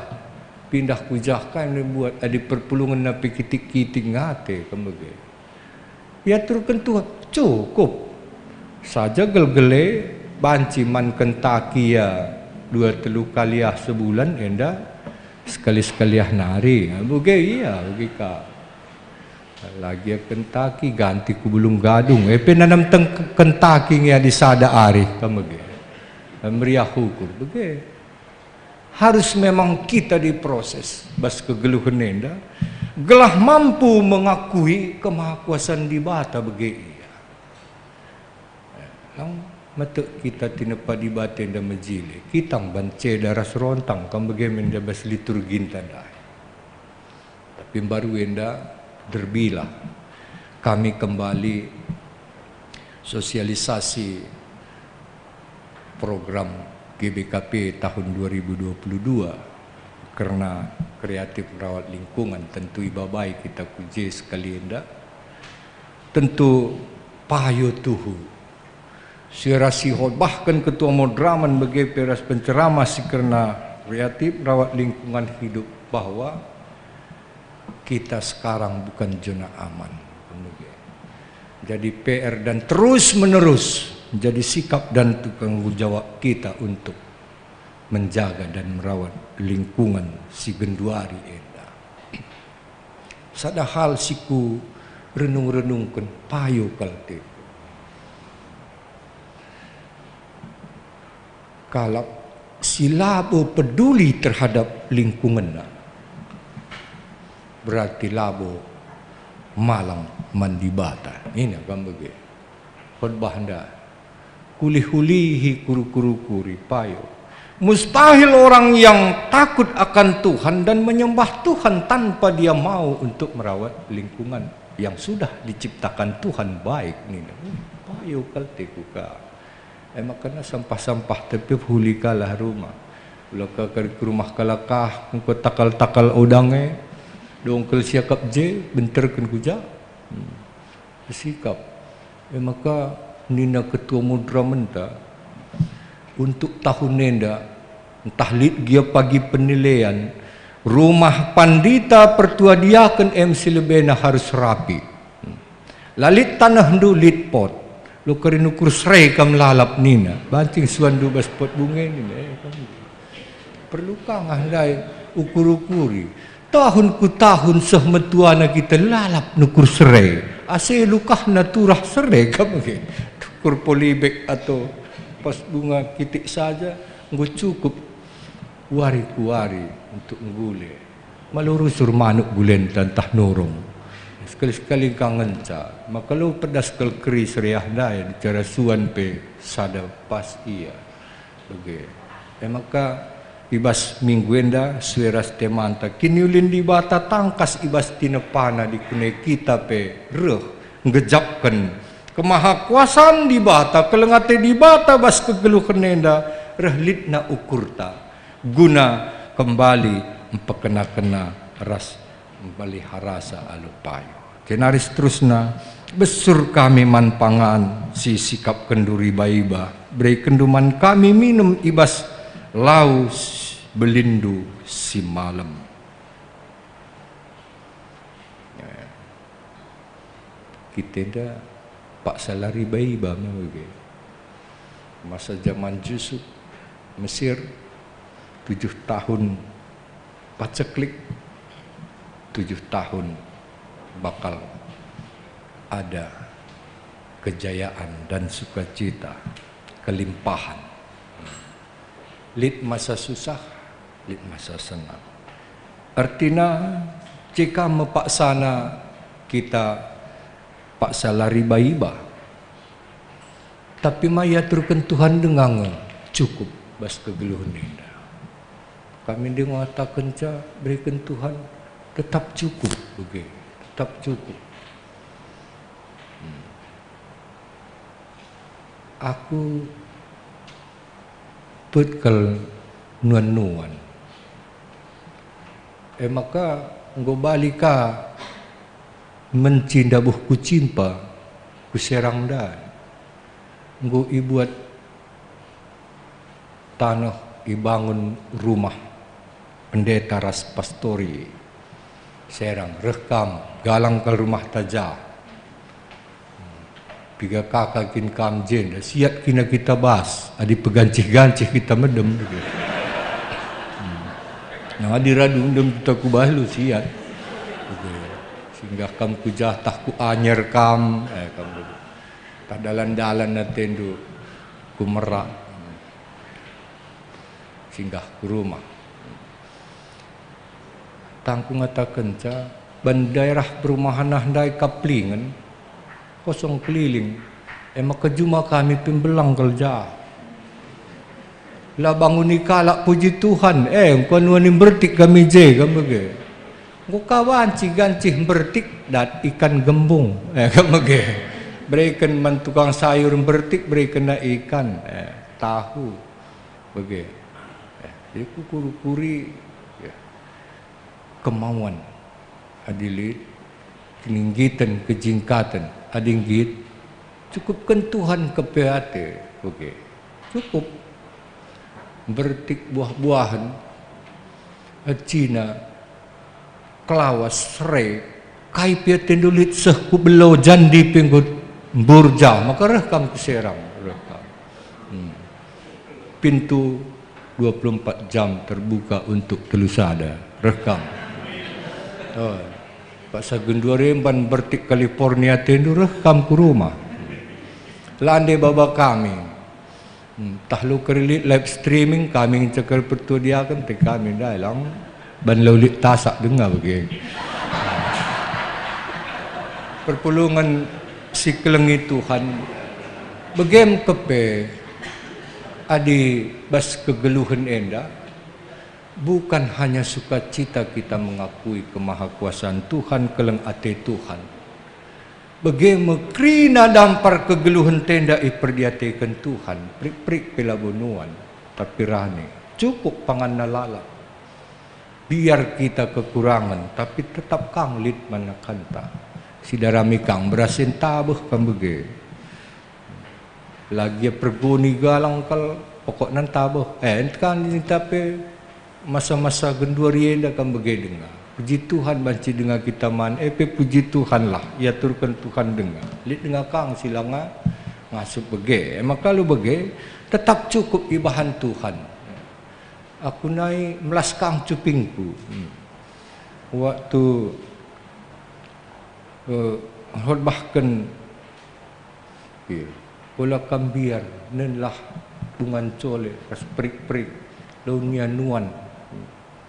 pindah ku jah kai nge buat adi perpulungenna pe kitik-kitik ngate, kam bage. Iaturken Tuhan, cukup. Saja gelgel e banci man Kentucky ia dua telu kali ah sebulan enda, sekali-sekali ah nari. Bage ia, bage ka. Lagi Kentucky ganti ku Bulung Gadung. E pe nanam teng Kentucky nge adi sada ari, kam bage. Meriah ukur, bage. Harus memang kita diproses bas kegeluhen enda, gelah mampu mengakui kemahakuasan Dibata bage ia. Lang metek kita tinepa Dibata enda mejile, kita ngban ceda ras rontang, kam bage me enda bas liturginta ndai. Tapi mbaru enda derbilah kami kembali sosialisasi program G B K P tahun dua ribu dua puluh dua kerna kreatif merawat lingkungan, tentu ibabai kita ku je sekali enda. Tentu payo tuhu. Si ras ihotbahken Ketua Madraman bage pe ras penceramah si kerna kreatif rawat lingkungan hidup bahwa kita sekarang bukan zona aman. Jadi P R dan terus-menerus menjadi sikap dan tanggung jawab kita untuk menjaga dan merawat lingkungan si genduari enda. Sada hal si ku renung-renungken, payo kal teku. Kalak si labo peduli terhadap lingkungenna, berarti labo malang man Dibata. Ina kam bage. Khotbah enda. Kulih-ulihi kuru-kuru kuri payo. Mustahil orang yang takut akan Tuhan dan menyembah Tuhan tanpa dia mau untuk merawat lingkungan yang sudah diciptakan Tuhan baik, nina. Payo kal teku ka. E maka sampah-sampah tapi huli kalah rumah. Ula ka kari ku rumah kalak ah, engko takal-takal odang e. Dongkel siakap je, benterken ku ja. Hmm. Sikap. E maka nina ketua muda menta, untuk tahun enda, ntah lit gia pagi penilaian, rumah pandita, pertua diaken em si lebena harus rapi. La lit tanehndu, lit pot. Lo kari nukur sere kam lalap nina, banting suanndu bas pot bunga nina, eh, kam. Perlu kangah ndai ukur-ukuri. Tahun ku tahun seh metuana kita lalap nukur sere. Ase lukahna turah sere kam nge. Tukur polybag atau pot bunga kitik saja enggo cukup wari ku wari untuk nggule. Malo rusur manuk gulenta ntah nurung. Sekali-sekali engka ngenca, maka lo pedas kal keri seriah ndai, cara suan pe sada pas ia. Bage. E maka, i bas minggu enda, sue ras temanta, kiniulin Dibata tangkas i bas tinepana dikune kita pe reh nggejapken kemahakuasan Dibata, keleng ate Dibata bas kegeluhen enda, reh litna ukurta, guna kembali mpekenakena ras meliharasa alu payo. Jenari seterusna, besur kami man pangan si sikapkenndu riba-iba, berekenndu man kami minem i bas lau s-, belinndu si malem. Ya. Kita enda paksa la riba-iba me bage. Masa jaman Jusup, Mesir, tujuh tahun paceklik, tujuh tahun bakal ada kejayaan dan sukacita, kelimpahan. Lit masa susah, lit masa senang. Ertina, cika me paksana kita paksa la riba-iba. Tapi ma iaturken Tuhan denga nge cukup bas kegeluhen enda. Kami nde ngatakenca bereken Tuhan tetap cukup, bage, tetap cukup. Hmm. Aku pet kal nuan-nuan. E maka enggo bali ka menci ndabuh ku Cimpa, ku Serang ndai. Enggo ibuat taneh, ibangun rumah pendeta ras pastori. Serang, reh kam, galang kal rumahta ja. Piga kaka kin kam jenda, siat kina kita bas, adi pegancih-gancih kita medem. Hmm. Nah, adi radu ndem kita kubah lu siat. Singgah kam ku jah tah ku anyer kam, eh, kam dulu. Tah dalan-dalan atendu ku merak. Singgah ku rumah. Tangku ngatakenca, ban daerah perumahan ah ndai Kaplingen, kosong keliling, e maka juma kami pe mbelang kal ja. La banguni kalak, puji Tuhan, eh, engko nuani mbertik kami je, kam bage. Enggo ka banci gancih mbertik, dat ikan gembung, eh, kam bage. Bereken man tukang sayur mbertik, berekenna ikan, eh, tahu, bage. Eh, jadi kukuri-kuri, ya. Kemauan, adi lit, keninggiten, kejingkaten, adi nggit, cukupken Tuhan kepe ate, oke. Cukup. Mbertik buah-buahen, ecina, kelawas, sere, kai pe atendu lit seh ku belo jandi pe enggo mburjah, maka reh kam ku Serang, reh kam. Hmm. Pintu dua puluh empat jam terbuka untuk telu sada. Reh kam. Oh. Paksa genduari mban mbertik California atendu, reh kam ku rumah. Lande baba kami. Hmm, tah lu kerilit live streaming, kami ncekel pertua diaken, te kami ndai lang. Ban la lit tasak denga bage. Perpulungen si kelengi Tuhan, begem kepe adi bas kegeluhen enda, bukan hanya sukacita kita mengakui kemahakuasaan Tuhan, keleng ate Tuhan. Bage me kerina dampar kegeluhenta enda iperdiateken Tuhan, perik-perik pe labo nuan, tapi rane. Cukup panganna lalap. Biar kita kekurangen, tapi tetap kang lit man akanta. Sidarami kang berasin tabeh kam bage. Lagi perguni galang kal, pokokna tabeh. Eh, ent kan ninta pe masa-masa genduari enda kam bage denga. Puji Tuhan banci denga kita man, eh pe puji Tuhanlah, iaturken Tuhan denga. Lit denga kang si langa ngasup bage. E maka lu bage, tetap cukup ibahan Tuhan. Aku nai melas kang cupingku. Hmm. Waktu, eh, khotbahken, iya, ola kam mbiar, nenlah bungan cole ras perik-perik, lau nia nuan,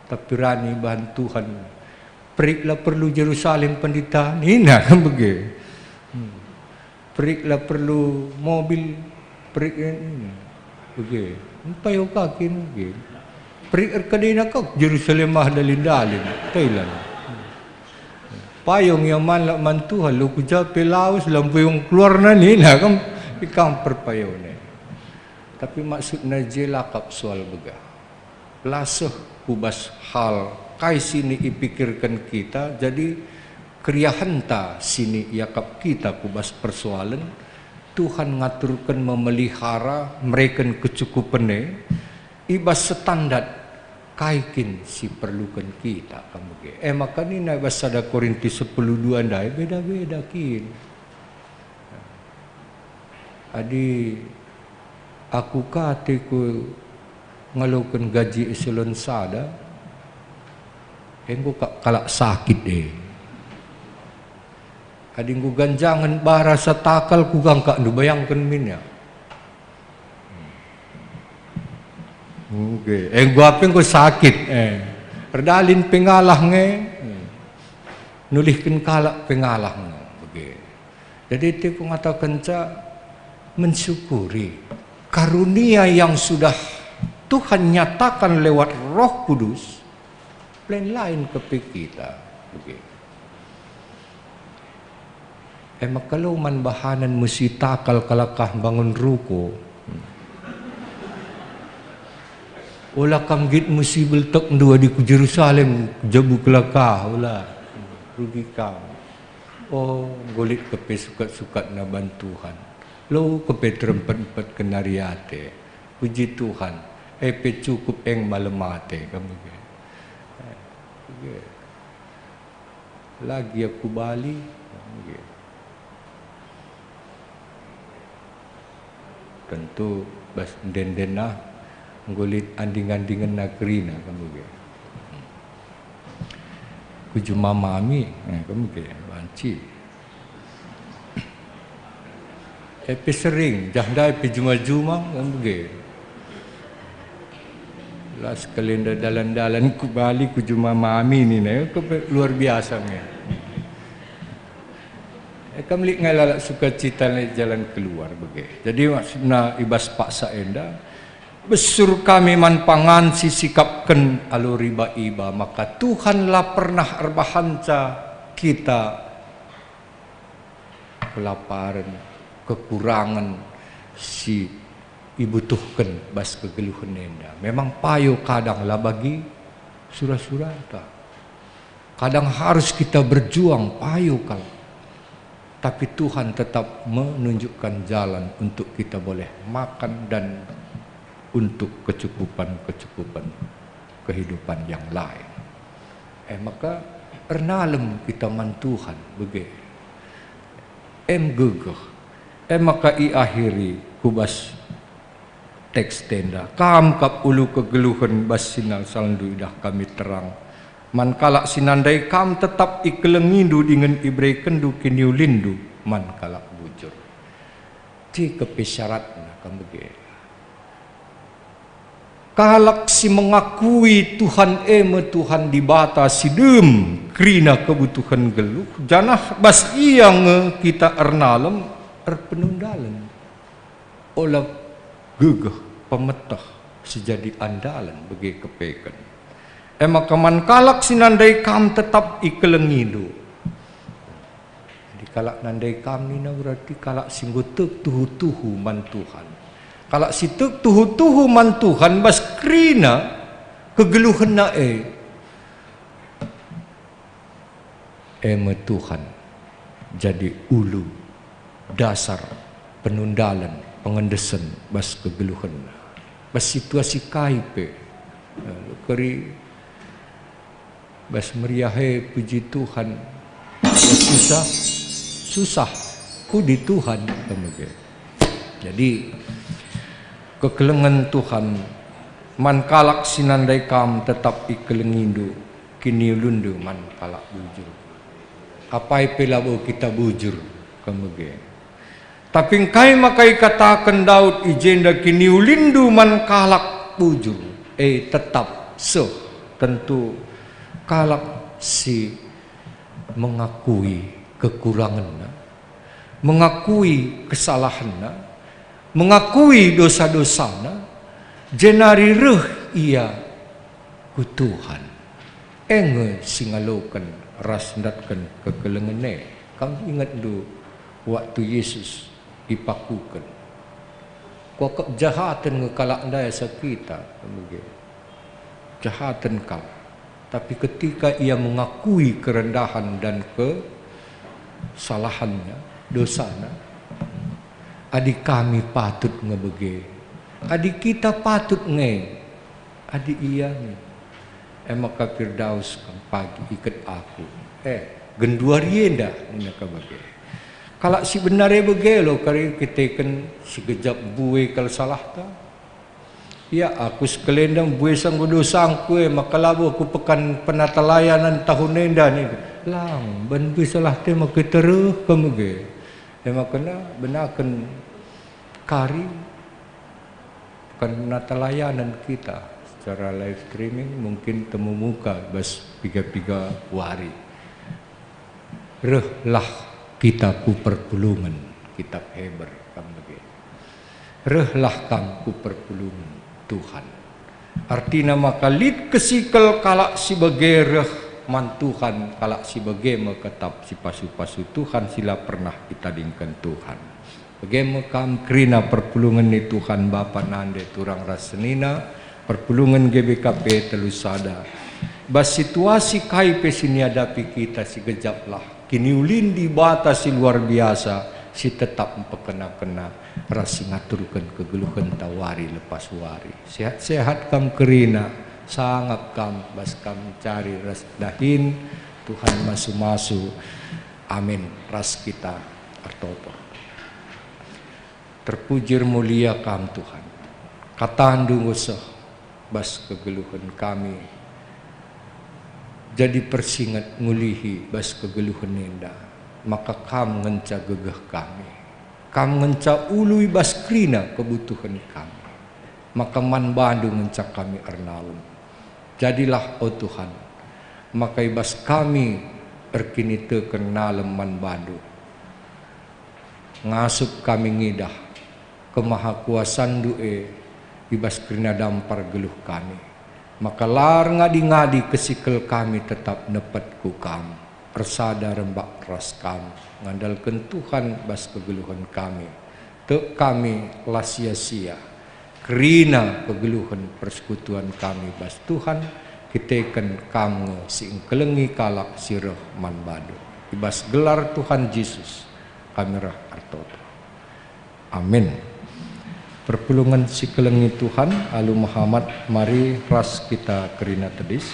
tapi rani ibahan Tuhan. Perik la perlu Jerusalem, Pendeta, nina kam bage. Hmm. Perik la perlu mobil, perik, eh, bage. Payo ka kin, bage. Perik erkadena ka Jerusalem ah dalin-dalin, Thailand. Payo nge man la man Tuhan, lu ku ja pe lawes, la mbuyung keluarna nina kam, ikang perpayone. Tapi maksudna je lakap soal begah. Laseh ku bas hal kai sini ipikirken kita, jadi keriahenta sini iakap kita ku bas persoalen, Tuhan ngaturken memelihara, mereken kecukupen e, i bas standar kai kin si perluken kita kam bage. E maka nina i bas sada Korintus sepuluh dua ndai beda-beda kin. Adi aku ka ateku ngaloken gaji eselon sada, enggo ka kalak sakit e. Adi enggo ganjangen bara satakal, kuga ka ndu bayangken min ya. Oke, enggo ape enggo sakit, eh. Erdalin pengalah nge, eh. Nulihken kalak pengalah nge, bage. Jadi, aku ngatakenca mensyukuri karunia yang sudah Tuhan nyatakan lewat Roh Kudus, lain-lain kepe kita. Bage. E maka lo man bahanen musi takal kalak ah bangun ruko. Ola kam nggit musi beltekndu adi ku Jerusalem, jabu kelaka, ola. Rugi kam. Oh, enggo lit kepe sukat-sukatna ban Tuhan. Lo kepe terempet-empet kenari ate. Puji Tuhan. E pe cukup eng malem ate kam bage. Bage. Lagi aku bali. Bage. Tentu bas enden-enden ah enggo lit anding-andingenna kerina kam bage. Ku juma mami, eh, kam bage, banci. E pe sering, jah ndai pe juma-juma, kam bage. Las kalenda dalan-dalan ku bali, ku juma mami nina, e, kepe luar biasa nge. E, kam lit nge lalap sukacita nge jalan keluar bage. Jadi maksudna i bas paksa enda, besur kami man pangan si sikapken alu riba-iba, maka Tuhan la pernah erbahanca kita kelaparen, kekurangen si ibutuhken bas kegeluhen enda. Memang payo kadang la bagi sura-surata. Kadang harus kita berjuang, payo kal. Tapi Tuhan tetap menunjukkan jalan untuk kita boleh makan dan untuk kecukupan-kecukupan kehidupan yang lain. E maka ernalem kita man Tuhan, bage. Em gegeh. E maka iakhiri ku bas teks enda, "Kam kap ulu kegeluhen bas sinalsalndu idah kami terang. Man kalak si nandai kam tetap ikelengindu dingen iberekenndu kiniulinndu man kalak bujur." Cikepe syaratna kam bage. Kalak si mengakui Tuhan e me Tuhan Dibata si dem kerina kebutuhen geluh, janah bas Ia nge kita ernalem erpenundalen. Ola gegeh pemeteh si jadi andalen bage kepeken. E maka man kalak si nandai kam tetap ikelengindu. Jadi kalak nandai kam nina berarti kalak si enggo tek tuhu-tuhu man Tuhan. Kalak si tek tuhu-tuhu man Tuhan bas kerina kegeluhenna e, e me Tuhan jadi ulu dasar penundalen, pengendesen bas kegeluhenna. Bas situasi kai pe, eh, keri bas meriah e puji Tuhan, bas susah, susah, pudi Tuhan, ka mege. Jadi, kekelengen Tuhan man kalak si nandai kam tetap ikelengindu, kiniulinndu man kalak bujur. Apai pe labo kita bujur, ka mege. Tapi engkai maka ikataken Daud i jenda, kiniulinndu man kalak bujur, e tetap seh, tentu kalak si mengakui kekurangenna, mengakui kesalahenna, mengakui dosa-dosana, jenari reh ia ku Tuhan. E nge si ngaloken ras ndatken kekelengen e. Kam ingetndu waktu Yesus ipakuken? Kuakap jahaten nge kalak ndai asa kita, ka mege. Jahaten kap. Tapi ketika ia mengakui kerendahan dan kesalahannya, dosana, adi kami patut nge bage, adi kita patut nge, adi ia nge, e maka Firdaus kam pagi iket aku. Eh, genduari enda, nina ka bage. Kalak si benar e bage lo kari kiteken si gejap mbue kal salahta. Ya, aku sekelendang mbue sanggo dosangku e, maka labo aku pekan penatalayanan tahun enda, nina. Lang, ban mbue salahta e maka tereh ka mege. E maka na benaken kari pekan penatalayanan kita secara live streaming, mungkin temu muka bas piga-piga wari. Rehlah kita ku perpulungen, kitab Heber kam bage. Rehlah kam ku perpulungen Tuhan. Artina maka lit kesikel kalak si bage reh man Tuhan, kalak si bage me tetap sipasu-pasu Tuhan, si la pernah itadingken Tuhan. Bage me kam kerina perpulungen ni Tuhan, bapa, nande, turang ras senina, perpulungen G B K P telu sada. Bas situasi kai pe si niadapi kita, sigejaplah kiniulin Dibata si luar biasa, si tetap mpekena-kena ras si ngaturken kegeluhenta wari lepas wari. Sehat-sehat kam kerina, sangap kam bas kam mencari ras dahin. Tuhan masu-masu. Amin. Ras kita ertoto. Terpuji ermulia Kam, Tuhan. KataNdu enggo seh bas kegeluhen kami, jadi persinget ngulihi bas kegeluhen enda, maka Kam ngenca gegeh kami. Kam ngenca ulu i bas kerina kebutuhen kami, maka man baNdu ngenca kami ernalem. Jadilah, o Tuhan, maka i bas kami erkiniteken nalem man baNdu. Ngasup kami ngidah kemahakuasanNdu e i bas kerina dampar geluh kami, maka la erngadi-ngadi kesikel kami tetap nepet ku Kam, ersada rembak ras Kam, ngandalken Tuhan bas kegeluhen kami. Tek kami la sia-sia. Kerina kegeluhen persekutuan kami bas Tuhan, kiteken Kam nge si engkelengi kalak si reh man baNdu. I bas gelar Tuhan Jesus kami reh ertoto. Amin. Perpulungen si kelengi Tuhan, alu mehamat, mari ras kita kerina tedis.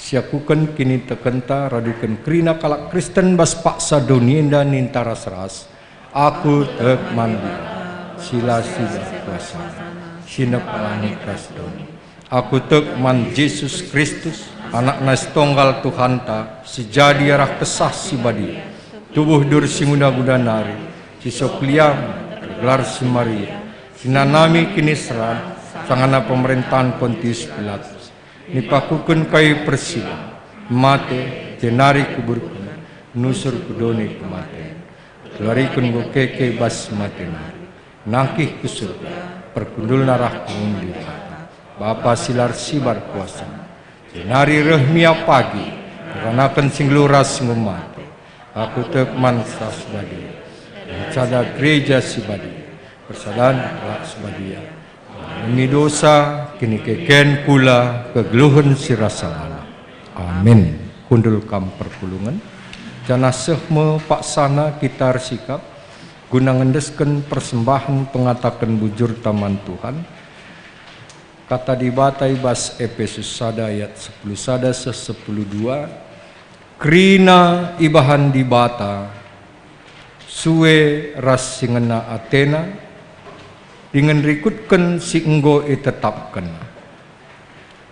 Siakuken kinitekenta raduken kerina kalak Kristen bas paksa doni enda ninta ras-ras, "Aku tek man Dibata, si la sidah kuasana, si nepani ras doni. Aku tek man Jesus Kristus, Anakna si tonggal Tuhanta, si jadi arah Kesah Si Badia, tubuh dur si nguda-nguda nari, si sokliang, gelar si Maria, si nanami kiniseran, sangana pemerentahen Pontius Pilatus. Nipakuken kayu persilang, mate, jenari kuburken, nusur ku doni kematen. Keluariken enggo keke bas mate nari, nangkih ku surga, perkundulna rah ku ngudi Dibata, Bapa si la ersibar kuasana. Jenari reh mia pagi, ngeranaken si nggeluh ras si enggo mate. Aku tek man Kesah Si Badia, sada gereja si badia, persadan kalak si badia, ngalemi dosa, kinikeken, kula, kegeluhen si rasa lalap. Amin. Kundul kam perpulungen, janah seh me paksana kita ersikap guna ngendesken persembahen pengataken bujurta man Tuhan. Kata Dibata i bas Epesus sada ayat sepuluh sada seh sepuluh dua, "Kerina ibahan Dibata, sue ras si ngena ateNa, dingen rikutken si enggo itetapkenNa."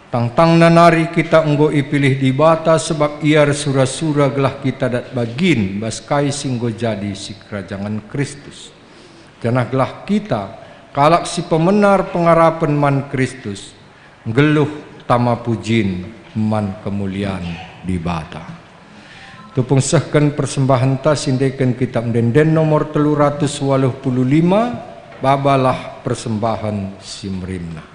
Tangtangna nari kita enggo ipilih Dibata sebab Ia ersura-sura gelah kita dat bagin bas kai si enggo jadi sikerajangen Kristus. Janah gelah kita, kalak si pemenar pengarapen man Kristus, nggeluh tama pujin man kemulian Dibata. Tupung sehken persembahenta si ndeken Kitab Ende-enden nomor telu ratus waluh puluh lima, babalah persembahen si merimna.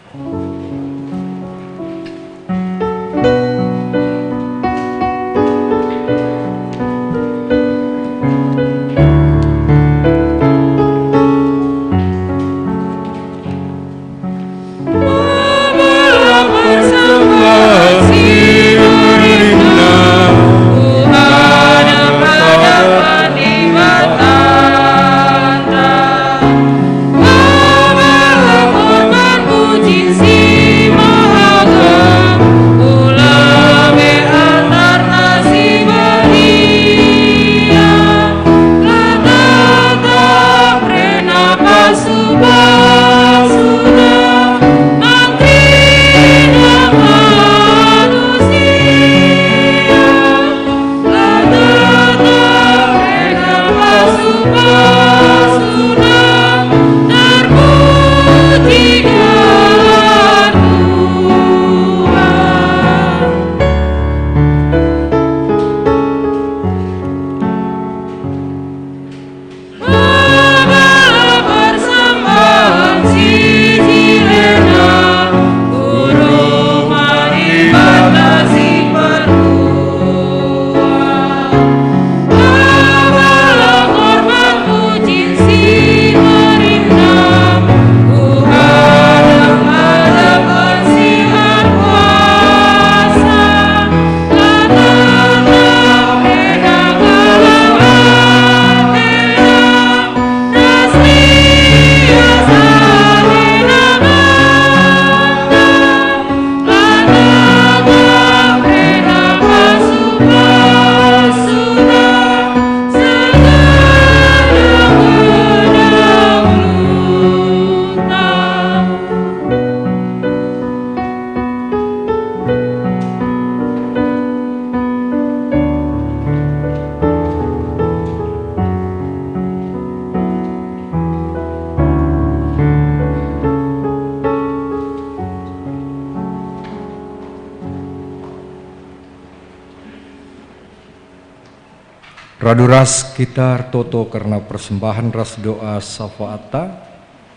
Radu ras kita ertoto kerna persembahen ras doa syafaatta,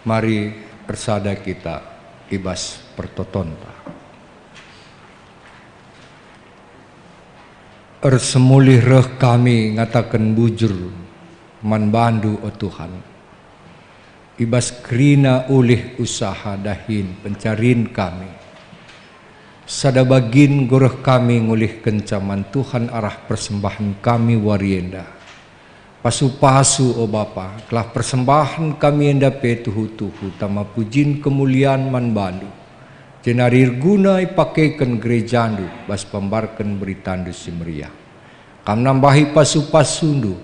mari ersada kita i bas pertotonta. Ersemulih reh kami ngataken bujur man baNdu, o Tuhan. I bas kerina ulih usaha dahin pencarin kami, sada bagin enggo reh kami ngulihkenca man Tuhan arah persembahen kami wari enda. Pasu-pasu, o Bapa, gelah persembahen kami enda pe tuhu-tuhu tama pujin kemulian man baNdu, jenari erguna ipakeken gerejaNdu bas pembarken beritandu si meriah. Kam nambahi pasu-pasundu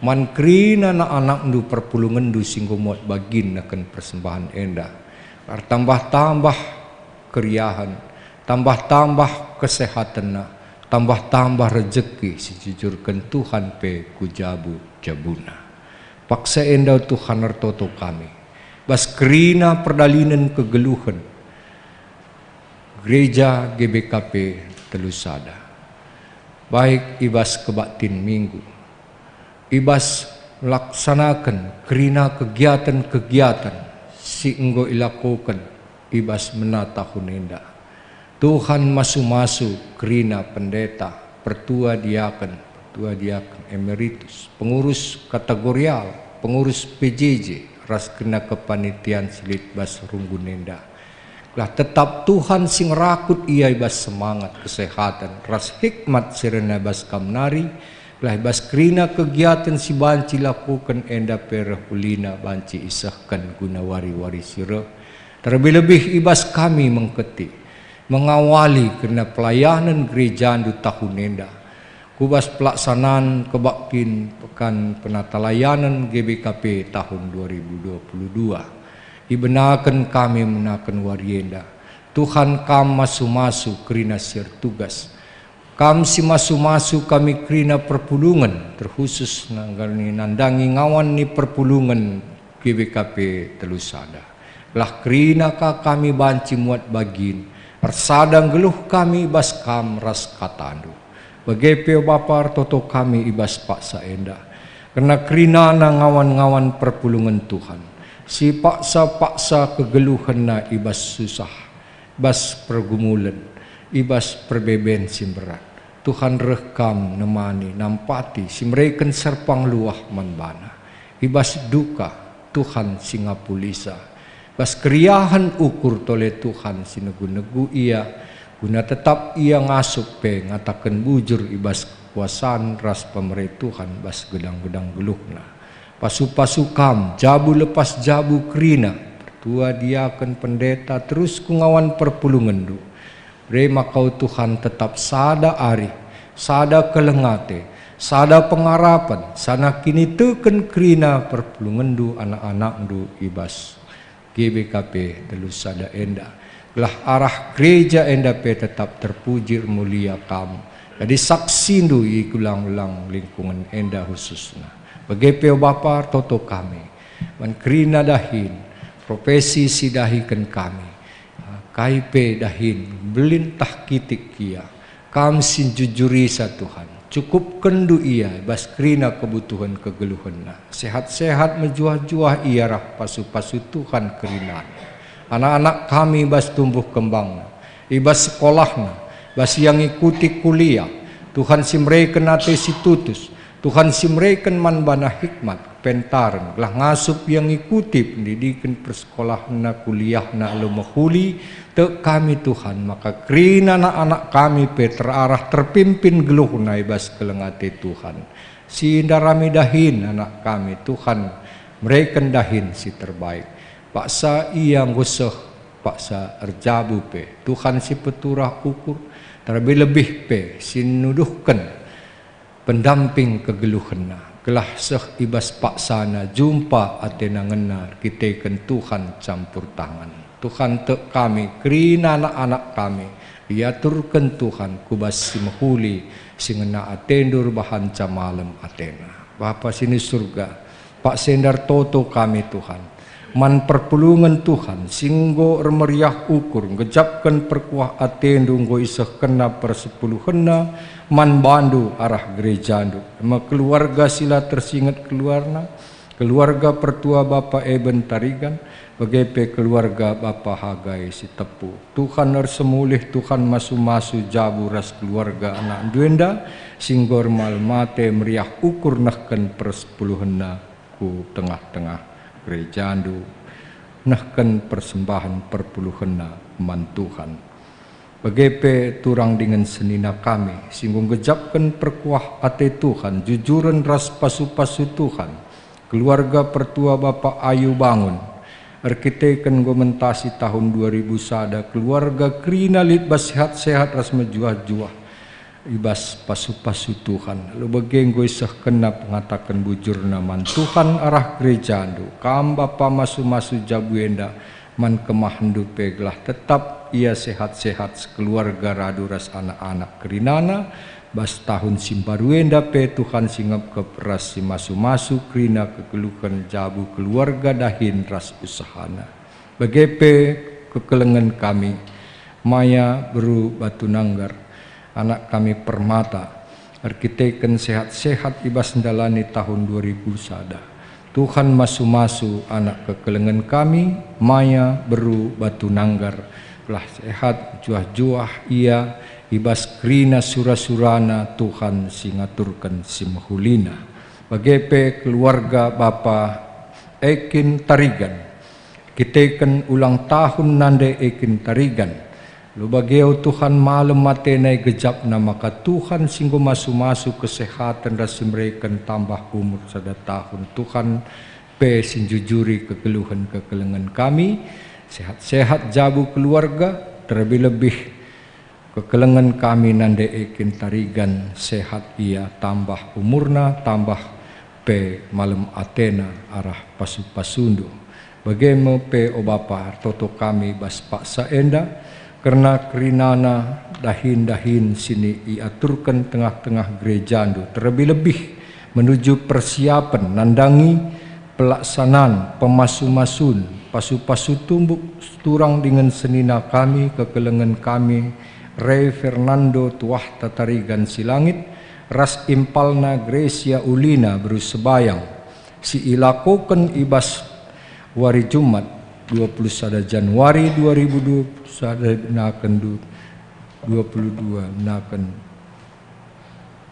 man kerina anak-anakndu perpulungenndu si enggo muat bagin nehken persembahen enda. Ertambah-tambah keriahen, tambah-tambah kesehatenna, tambah-tambah rejeki si icujurken Tuhan pe ku jabu-jabuna. Paksa enda, Tuhan, ertoto kami bas kerina perdalinen kegeluhen Gereja G B K P Telu Sada, baik i bas kebaktin Minggu, i bas melaksanaken kerina kegiaten-kegiaten si enggo ilakoken i bas mena tahun enda. Tuhan masu-masu kerina pendeta, pertua diaken, pertua diaken emeritus, pengurus kategorial, pengurus P J J, ras kerina kepanitian si lit bas runggun enda. Gelah tetap Tuhan si ngerakut ia i bas semangat, kesehaten, ras hikmat si rena i bas kam nari, gelah i bas kerina kegiaten si banci ilakoken enda pe reh ulina banci isehken guna wari-wari si reh, terlebih-lebih i bas kami mengketi, mengawali kerina pelayanen gerejandu tahun enda. Ku bas pelaksanaan kebaktin Pekan Penatalayanen G B K P tahun dua ribu dua puluh dua, ibenaken kami menaken wari enda. Tuhan, Kam masu-masu kerina si ertugas. Kam si masu-masu kami kerina perpulungen, terkhusus nandangi, nandangi ngawan ni perpulungen G B K P telu sada. Gelah kerina ka kami banci muat bagin, ersada nggeluh kami i bas Kam ras KataNdu. Bage pe, o Bapa, ertoto kami i bas paksa enda, kerna kerinana ngawan-ngawan perpulungen Tuhan, si paksa-paksa kegeluhenna i bas susah, bas pergumulen, i bas perbeben si mberat. Tuhan, reh Kam nemani, nampati, si mereken serpang luah man bana. I bas duka, Tuhan si ngapulisa. Bas keriahen ukur tole Tuhan si negu-negu ia, guna tetap ia ngasup pe ngataken bujur i bas kekuasan ras pemere Tuhan bas gedang-gedang geluhna. Pasu-pasu Kam, jabu lepas jabu kerina, pertua, diaken, pendeta, terus ku ngawan perpulungenNdu. Bere maka, o Tuhan, tetap sada arih, sada keleng ate, sada pengarapen, sanga kiniteken kerina perpulungenNdu, anak-anakNdu i bas G B K P telu sada enda, gelah arah gereja enda pe tetap terpuji ermulia Kam, jadi saksindu i gelang-gelang lingkungen enda khususna. Bage pe, o Bapa, ertoto kami man kerina dahin, profesi si dahiken kami, kai pe dahin, mbelin tah kitik ia. Kam si njujurisa, Tuhan. CukupkenNdu ia i bas kerina kebutuhen kegeluhenna. Sehat-sehat, mejuah-juah ia arah pasu-pasu Tuhan kerinana. Anak-anak kami i bas tumbuh kembangna, i bas sekolahna, bas ia ngikuti kuliah. Tuhan si mereken ate si tutus, Tuhan si mereken man bana hikmat, kepentaren, gelah ngasup ia ngikuti pendidiken persekolahenna, kuliahna alu mehuli. Tek kami, Tuhan, maka kerina anak-anak kami pe terarah terpimpin geluhna i bas keleng ate Tuhan. Si ndarami dahin anak kami, Tuhan, mereken dahin si terbaik. Paksa ia enggo seh, paksa erjabu pe. Tuhan si peturah ukur, terlebih-lebih pe si nuduhken pendamping kegeluhenna, gelah seh i bas paksana, jumpa atena ngena erkiteken Tuhan campur tangan. Tuhan, tek kami, kerina anak-anak kami, iaturken Tuhan ku bas si mehuli, si ngena ateNdu erbahanca malem atena. Bapa si ni Surga, paksa enda ertoto kami, Tuhan, man perpulungen Tuhan, si enggo ermeriah ukur, nggejapken perkuah ateNdu, enggo isehkenna persepuluhenna man baNdu arah gerejaNdu, e me keluarga si la tersinget keluarna, keluarga pertua Bapa Eben Tarigan, bage pe keluarga Bapa Hagai Sitepu. Tuhan ersemulih, Tuhan masu-masu jabu ras keluarga anakNdu enda, si enggo ermalem ate meriah ukur nehken persepuluhenna ku tengah-tengah gerejaNdu, nehken persembahen perpuluhenna man Tuhan. Bage pe turang dingen senina kami, si enggo nggejapken perkuah ate Tuhan, jujuren ras pasu-pasu Tuhan, keluarga pertua Bapa Ayu Bangun, erkiteken enggo mentasi tahun dua ribu sada, keluarga kerina lit bas sehat-sehat ras mejuah-juah i bas pasu-pasu Tuhan. Alu bage enggo isehkenna pengataken bujurna man Tuhan arah gerejaNdu. Kam Bapa masu-masu jabu enda man kemahenNdu pe, gelah tetap ia sehat-sehat sekeluarga radu ras anak-anak kerinana, bas tahun si mbaru enda pe Tuhan si ngepkep ras si masu-masu kerina kegeluhen jabu keluarga dahin ras usahana. Bage pe kekelengen kami, Maya beru Batu Nanggar, anak kami Permata, erkiteken sehat-sehat i bas ndalani tahun dua ribu sada. Tuhan masu-masu anak kekelengen kami, Maya beru Batu Nanggar, gelah sehat, juah-juah ia i bas kerina sura-surana Tuhan si ngaturken si mehulina. Bage pe keluarga Bapa Ekin Tarigan, Kiteken ulang tahun nande e kin tarigan. Lo bage o Tuhan malem atena e gejapna maka Tuhan si enggo masu-masu kesehaten ras si mereken tambah umur sada tahun. Tuhan pe si njujuri kegeluhen kekelengen kami, sehat-sehat jabu keluarga, terlebih-lebih kekelengen kami nande e kin tarigan, sehat ia, tambah umurna, tambah pe malem atena arah pasu-pasundu. Bage me pe, o Bapa, ertoto kami bas paksa enda, kerna kerinana dahin-dahin si niaturken tengah-tengah gerejandu, terlebih-lebih menuju persiapen nandangi pelaksanan pemasu-masun, pasu-pasu tumbuk turang dingen senina kami, kekelengen kami, Re Fernando Tuahta Tarigan Silangit, ras impalna Gracia Ulina beru Sebayang, si ilakoken i bas wari Jumat, dua puluh sada Januari dua ribu dua puluh sada, naken du-, dua puluh dua, naken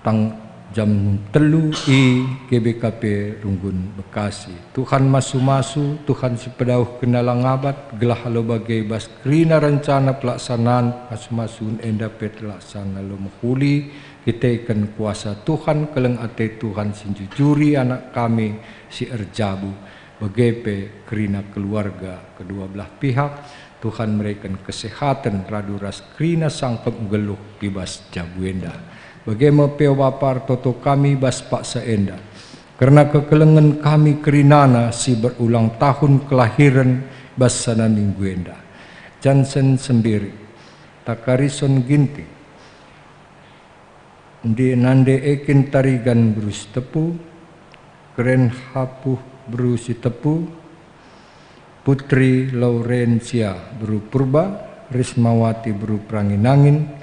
tang jam telu i G B K P Runggun, Bekasi. Tuhan masu-masu, Tuhan si pedauhken alang abat, gelah alu bage bas kerina rencana pelaksanaan masu-masun enda pe terlaksana alu mehuli, kiteken kuasa Tuhan, keleng ate Tuhan si njujuri anak kami si erjabu, bage pe kerina keluarga kedua belah pihak. Tuhan mereken kesehaten radu ras kerina sangkep nggeluh i bas jabu enda. Bage me pe, o Bapa, ertoto kami bas paksa enda, kerna kekelengen kami kerinana si berulang tahun kelahiren bas sada minggu enda. Jansen Sembiring, Takarison Ginting, Ndi nande e kin Tarigan beru Sitepu, Keren Hapuh beru Sitepu, Putri Laurencia beru Purba, Rismawati beru Perangin-angin,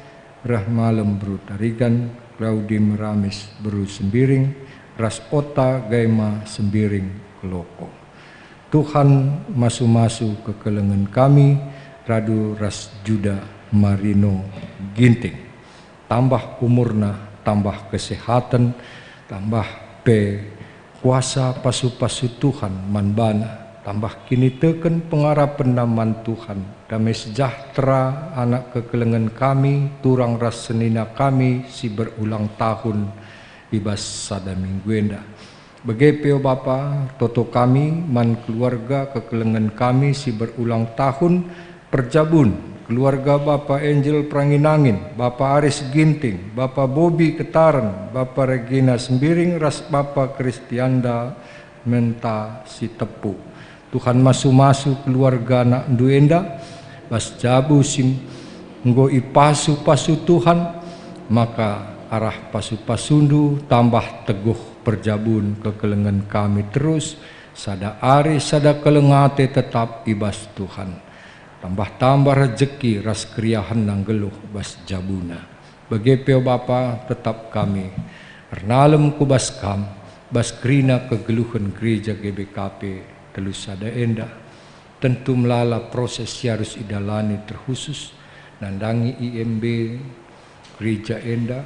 Rahmalem beru Tarigan, Claudi Meramis beru Sembiring, ras Ota Gaima Sembiring Keloko. Tuhan masu-masu kekelengen kami, radu ras Juda Marino Ginting. Tambah umurna, tambah kesehaten, tambah pe kuasa pasu-pasu Tuhan man bana, tambah kiniteken pengarapenna man Tuhan. Dame sejahtera anak kekelengen kami, turang ras senina kami si berulang tahun i bas sada minggu enda. Bage pe, o Bapa, ertoto kami man keluarga kekelengen kami si berulang tahun perjabun, keluarga Bapa Angel Perangin-angin, Bapa Aris Ginting, Bapa Bobi Ketaren, Bapa Regina Sembiring, ras Bapa Kristianda Menta Sitepu. Tuhan masu-masu keluarga anakndu enda, bas jabu si enggo ipasu-pasu Tuhan, maka arah pasu-pasundu tambah teguh perjabun kekelengen kami terus, sada ari sada keleng ate tetap i bas Tuhan. Tambah-tambah rejeki ras keriahenna nggeluh bas jabuna. Bage pe, o Bapa, tetap kami ernalem ku bas Kam, bas kerina kegeluhen Gereja G B K P telu sada enda. Tentu melala proses si arus idalani, terkhusus nandangi I M B gereja enda,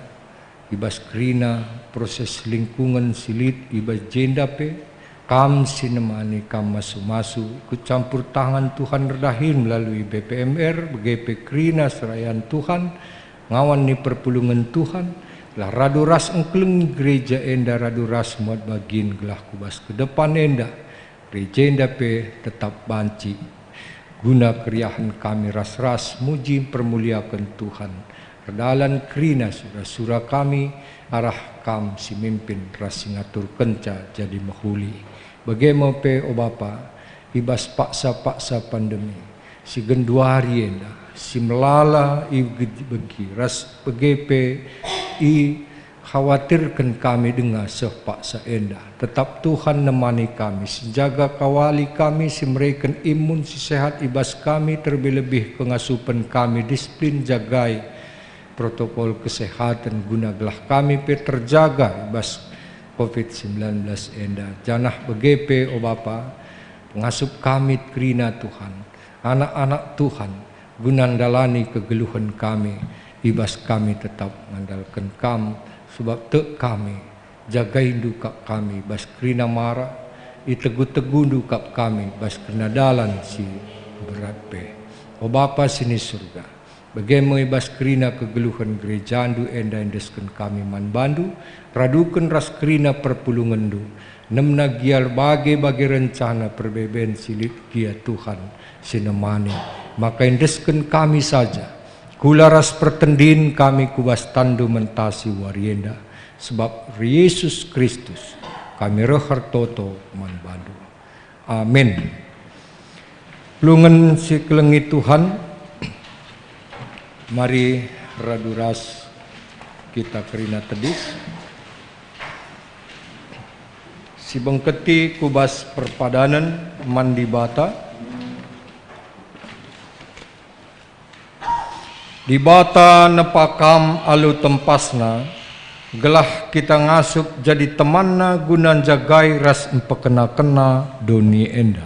i bas kerina proses lingkungan si lit i bas jenda pe, Kam si nemani, Kam masu-masu, ikut campur tangan Tuhan erdahin melalui B P M R, bage pe kerina serayan Tuhan, ngawan ni perpulungen Tuhan, gelah radu ras engkelengi gereja enda, radu ras muat bagin gelah ku bas kedepan enda, gereja enda pe tetap banci guna keriahen kami ras-ras muji mpermuliaken Tuhan. Erdalan kerina sura-sura kami arah Kam si mimpin ras si ngaturkenca jadi mehuli. Bage me pe, o Bapa, i bas paksa-paksa pandemi si genduari enda, si melala ibegi-begi ras bage pe i khawatirken kami denga seh paksa enda. Tetap Tuhan nemani kami, si njaga kawali kami, si mereken imun si sehat i bas kami, terlebih-lebih pengasupen kami disiplin jagai protokol kesehatan guna gelah kami pe terjaga i bas covid sembilan belas enda. Janah bage pe, o Bapa, pengasup kami kerina Tuhan, anak-anak Tuhan, guna ndalani kegeluhen kami, i bas kami tetap ngandalken Kam, sebab tek kami, jagaindu kap kami bas kerina mara, Itegu-tegundu kap kami bas kerina dalan si berat pe. O Bapa si ni Surga, bage me i bas kerina kegeluhen gerejandu enda iendesken kami man bandu, raduken ras kerina perpulungenndu, nemna gia erbage bage rencana perbeben si lit gia Tuhan si nemani, maka iendesken kami saja, kula ras pertendin kami ku bas tandu mentasi wari enda, sebab Yesus Kristus kami reh ertoto man bandu. Amin. Pulungen si kelengi Tuhan, mari radu ras kita kerina tedis. Si bengketi ku bas perpadanen man Dibata. Dibata nepa kam alu tempasNa, gelah kita ngasup jadi temanNa guna njagai ras mpekena-kena doni enda.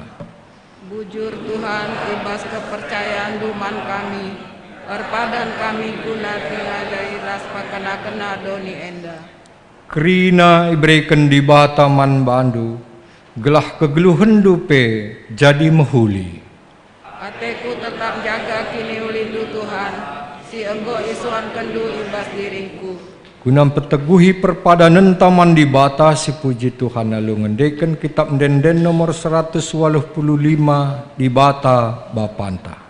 Bujur Tuhan, i bas kepercayanNdu man kami, erpadan kami guna njagai ras mpekena-kena doni enda. Kerina ibereken Dibata man bandu, gelah kegeluhenndu pe jadi mehuli. Ateku tetap jaga kiniulinNdu, Tuhan, si enggo isuankenNdu i bas diringku. Guna mpeteguhi perpadanenta man Dibata, sipuji Tuhan alu ngendeken Kitap Ende-enden nomor seratus waluh puluh lima, Dibata Bapanta.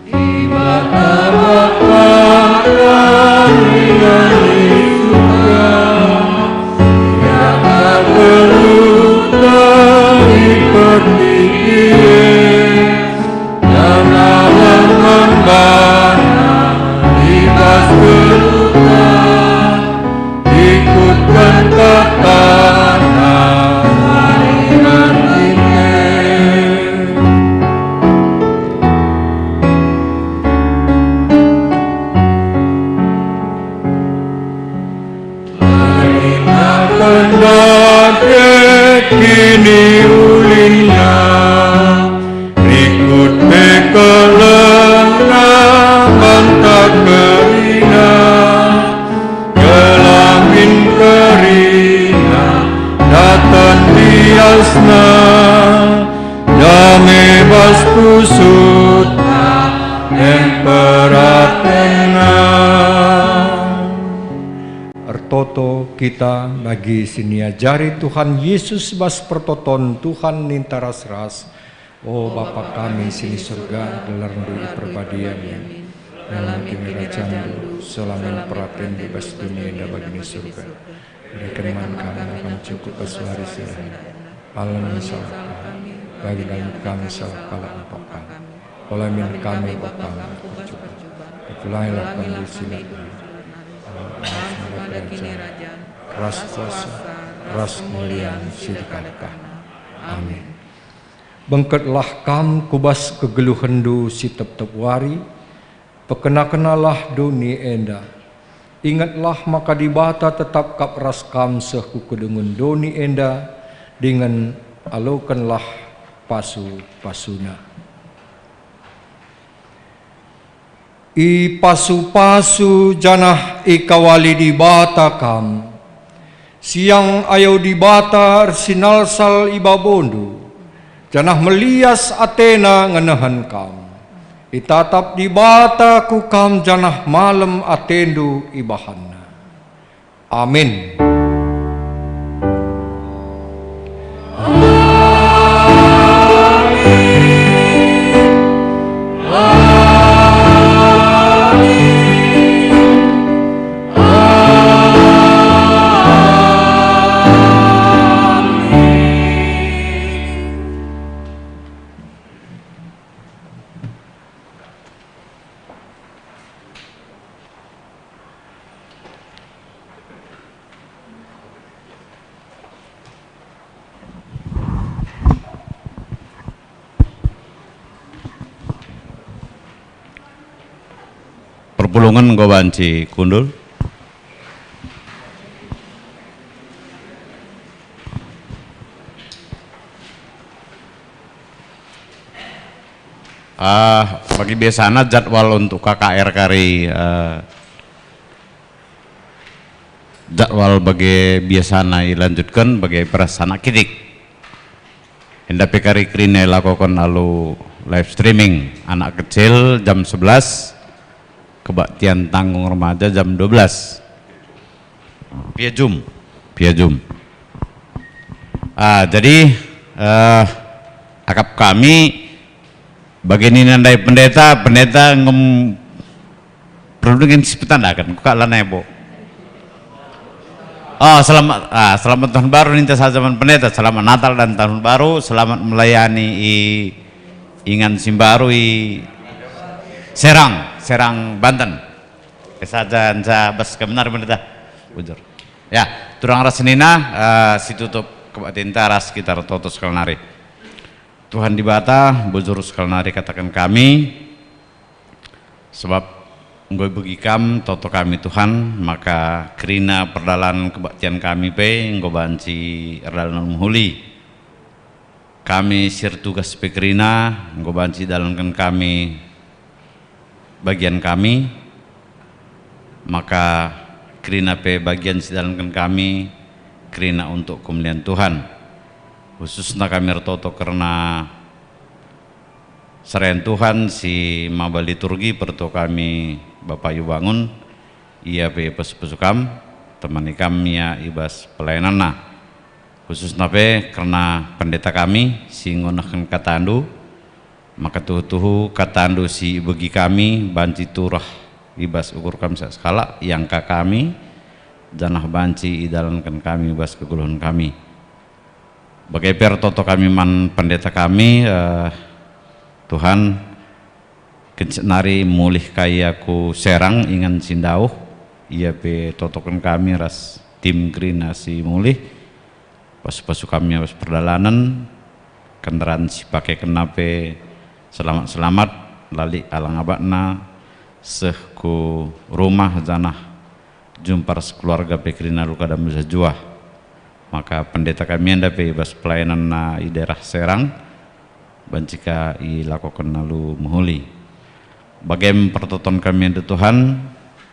Dibata Bapa kami yang di surga, dipertinggi, janah lengan bana i bas geluhta, ikutken kataNa, mari erkiteken. Mari kita keniulinNa, rikut pe kelengna banta kerina, gelah min kerina daten biasna, dame bas kusutna, em peratenna. Ertoto kita bagi si niajari Tuhan Yesus bas pertoton Tuhan ninta ras-ras. O Bapa kami si ni Surga, gelarNdu iperbadia min. Dalam kinirajanNdu, selamin peratenNdu bas doni enda bagi ni Surga. Beriken man kami kami cukup bas wari si enda. Pala kami salah, bagi kami salah kalak empak kami. Ola min kami bapa kami. Tapi pulanglah kami si enda. Ras kuasa, ras kemulian si dekah-dekah. Amin. Bengketlah kam ku bas kegeluhenndu si tep-tep wari, pekena-kenalah doni enda. Ingetlah maka Dibata tetap kap ras kam seh ku kedungen doni enda, dingen alokenlah pasu-pasuNa. Ipasu-pasu janah ikawali Dibata kam. Siang ayo Dibata ersinalsal i babondu, janah melias ateNa ngenehen kam. Itatap Dibata ku kam janah malem atendu ibahanNa. Amin. Perpulungen enggo banci kundul. Ah, bagi biasana jadwal untuk K K R kari, eh, jadwal bagi biasana ilanjutkan bagi peras anak kidik. Enda pe kari kerina ilakoken alu live streaming, anak kecil jam sebelas, kebaktian tanggung remaja jam dua belas. Via Zoom, via Zoom. Ah, jadi, eh, akap kami bagi nina ndai pendeta, pendeta ngem perlu dengan si petandaken, kuka lanai bo. Oh, selamat, ah, selamat tahun baru ninta saja man pendeta, selamat Natal dan tahun baru, selamat melayani i ingan si mbaru i Serang, Serang, Banten. Saja nca bas kebenar pendeta. Bujur. Ya, turang ras senina, eh, si tutup kebaktinta ras kita ertoto sekali nari. Tuhan Dibata, bujur sekali nari kataken kami, sebab enggo ibegi Kam toto kami, Tuhan, maka kerina perdalanen kebaktian kami pe enggo banci erdalan mehuli. Kami si ertugas pe kerina enggo banci idalanken kami bagian kami, maka kerina pe bagian si idalanken kami kerina untuk kemulian Tuhan. Khususna kami ertoto kerna serayan Tuhan si maba liturgi, pertua kami Bapa Yubangun, ia pe pesu-pesu Kam, temani Kam ia i bas pelayananna. Khususna pe kerna pendeta kami si enggo nehken katandu, maka tuhu-tuhu katandu si ibegi kami banci turah i bas ukur kami sekalak, iangka kami, janah banci idalanken kami i bas kegeluhen kami. Bage pe ertoto kami man pendeta kami, eh, Tuhan, kenca nari mulih ka ia ku Serang ingan si ndauh, ia pe totoken kami ras tim kerina si mulih. Pasu-pasu kami i bas perdalanen, kendaraan si pakekenna pe selamat-selamat, la lit alang abakna seh ku rumah janah jumpa ras keluarga pe kerina alu kada mejuah-juah. Maka pendeta kami enda pe i bas pelayananna i daerah Serang, banci ka ilakokenna alu mehuli. Bage me pertoton kami enda Tuhan,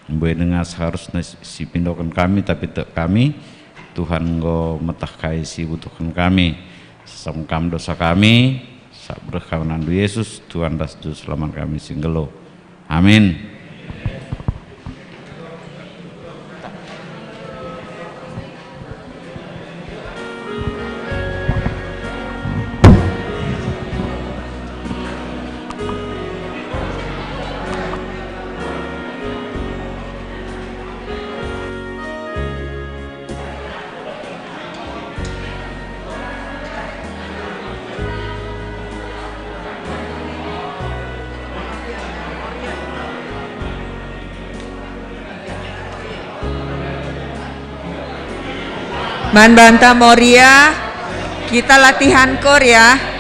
mbue denga seharusna si, si pindoken kami, tapi tek kami, Tuhan enggo meteh kai si ibutuhken kami. Sesam Kam dosa kami, sabap reh kami nandu Yesus, Tuhan ras Juru Selamat kami si nggeluh. Amin. Man banta Moria, kita latihan kor ya.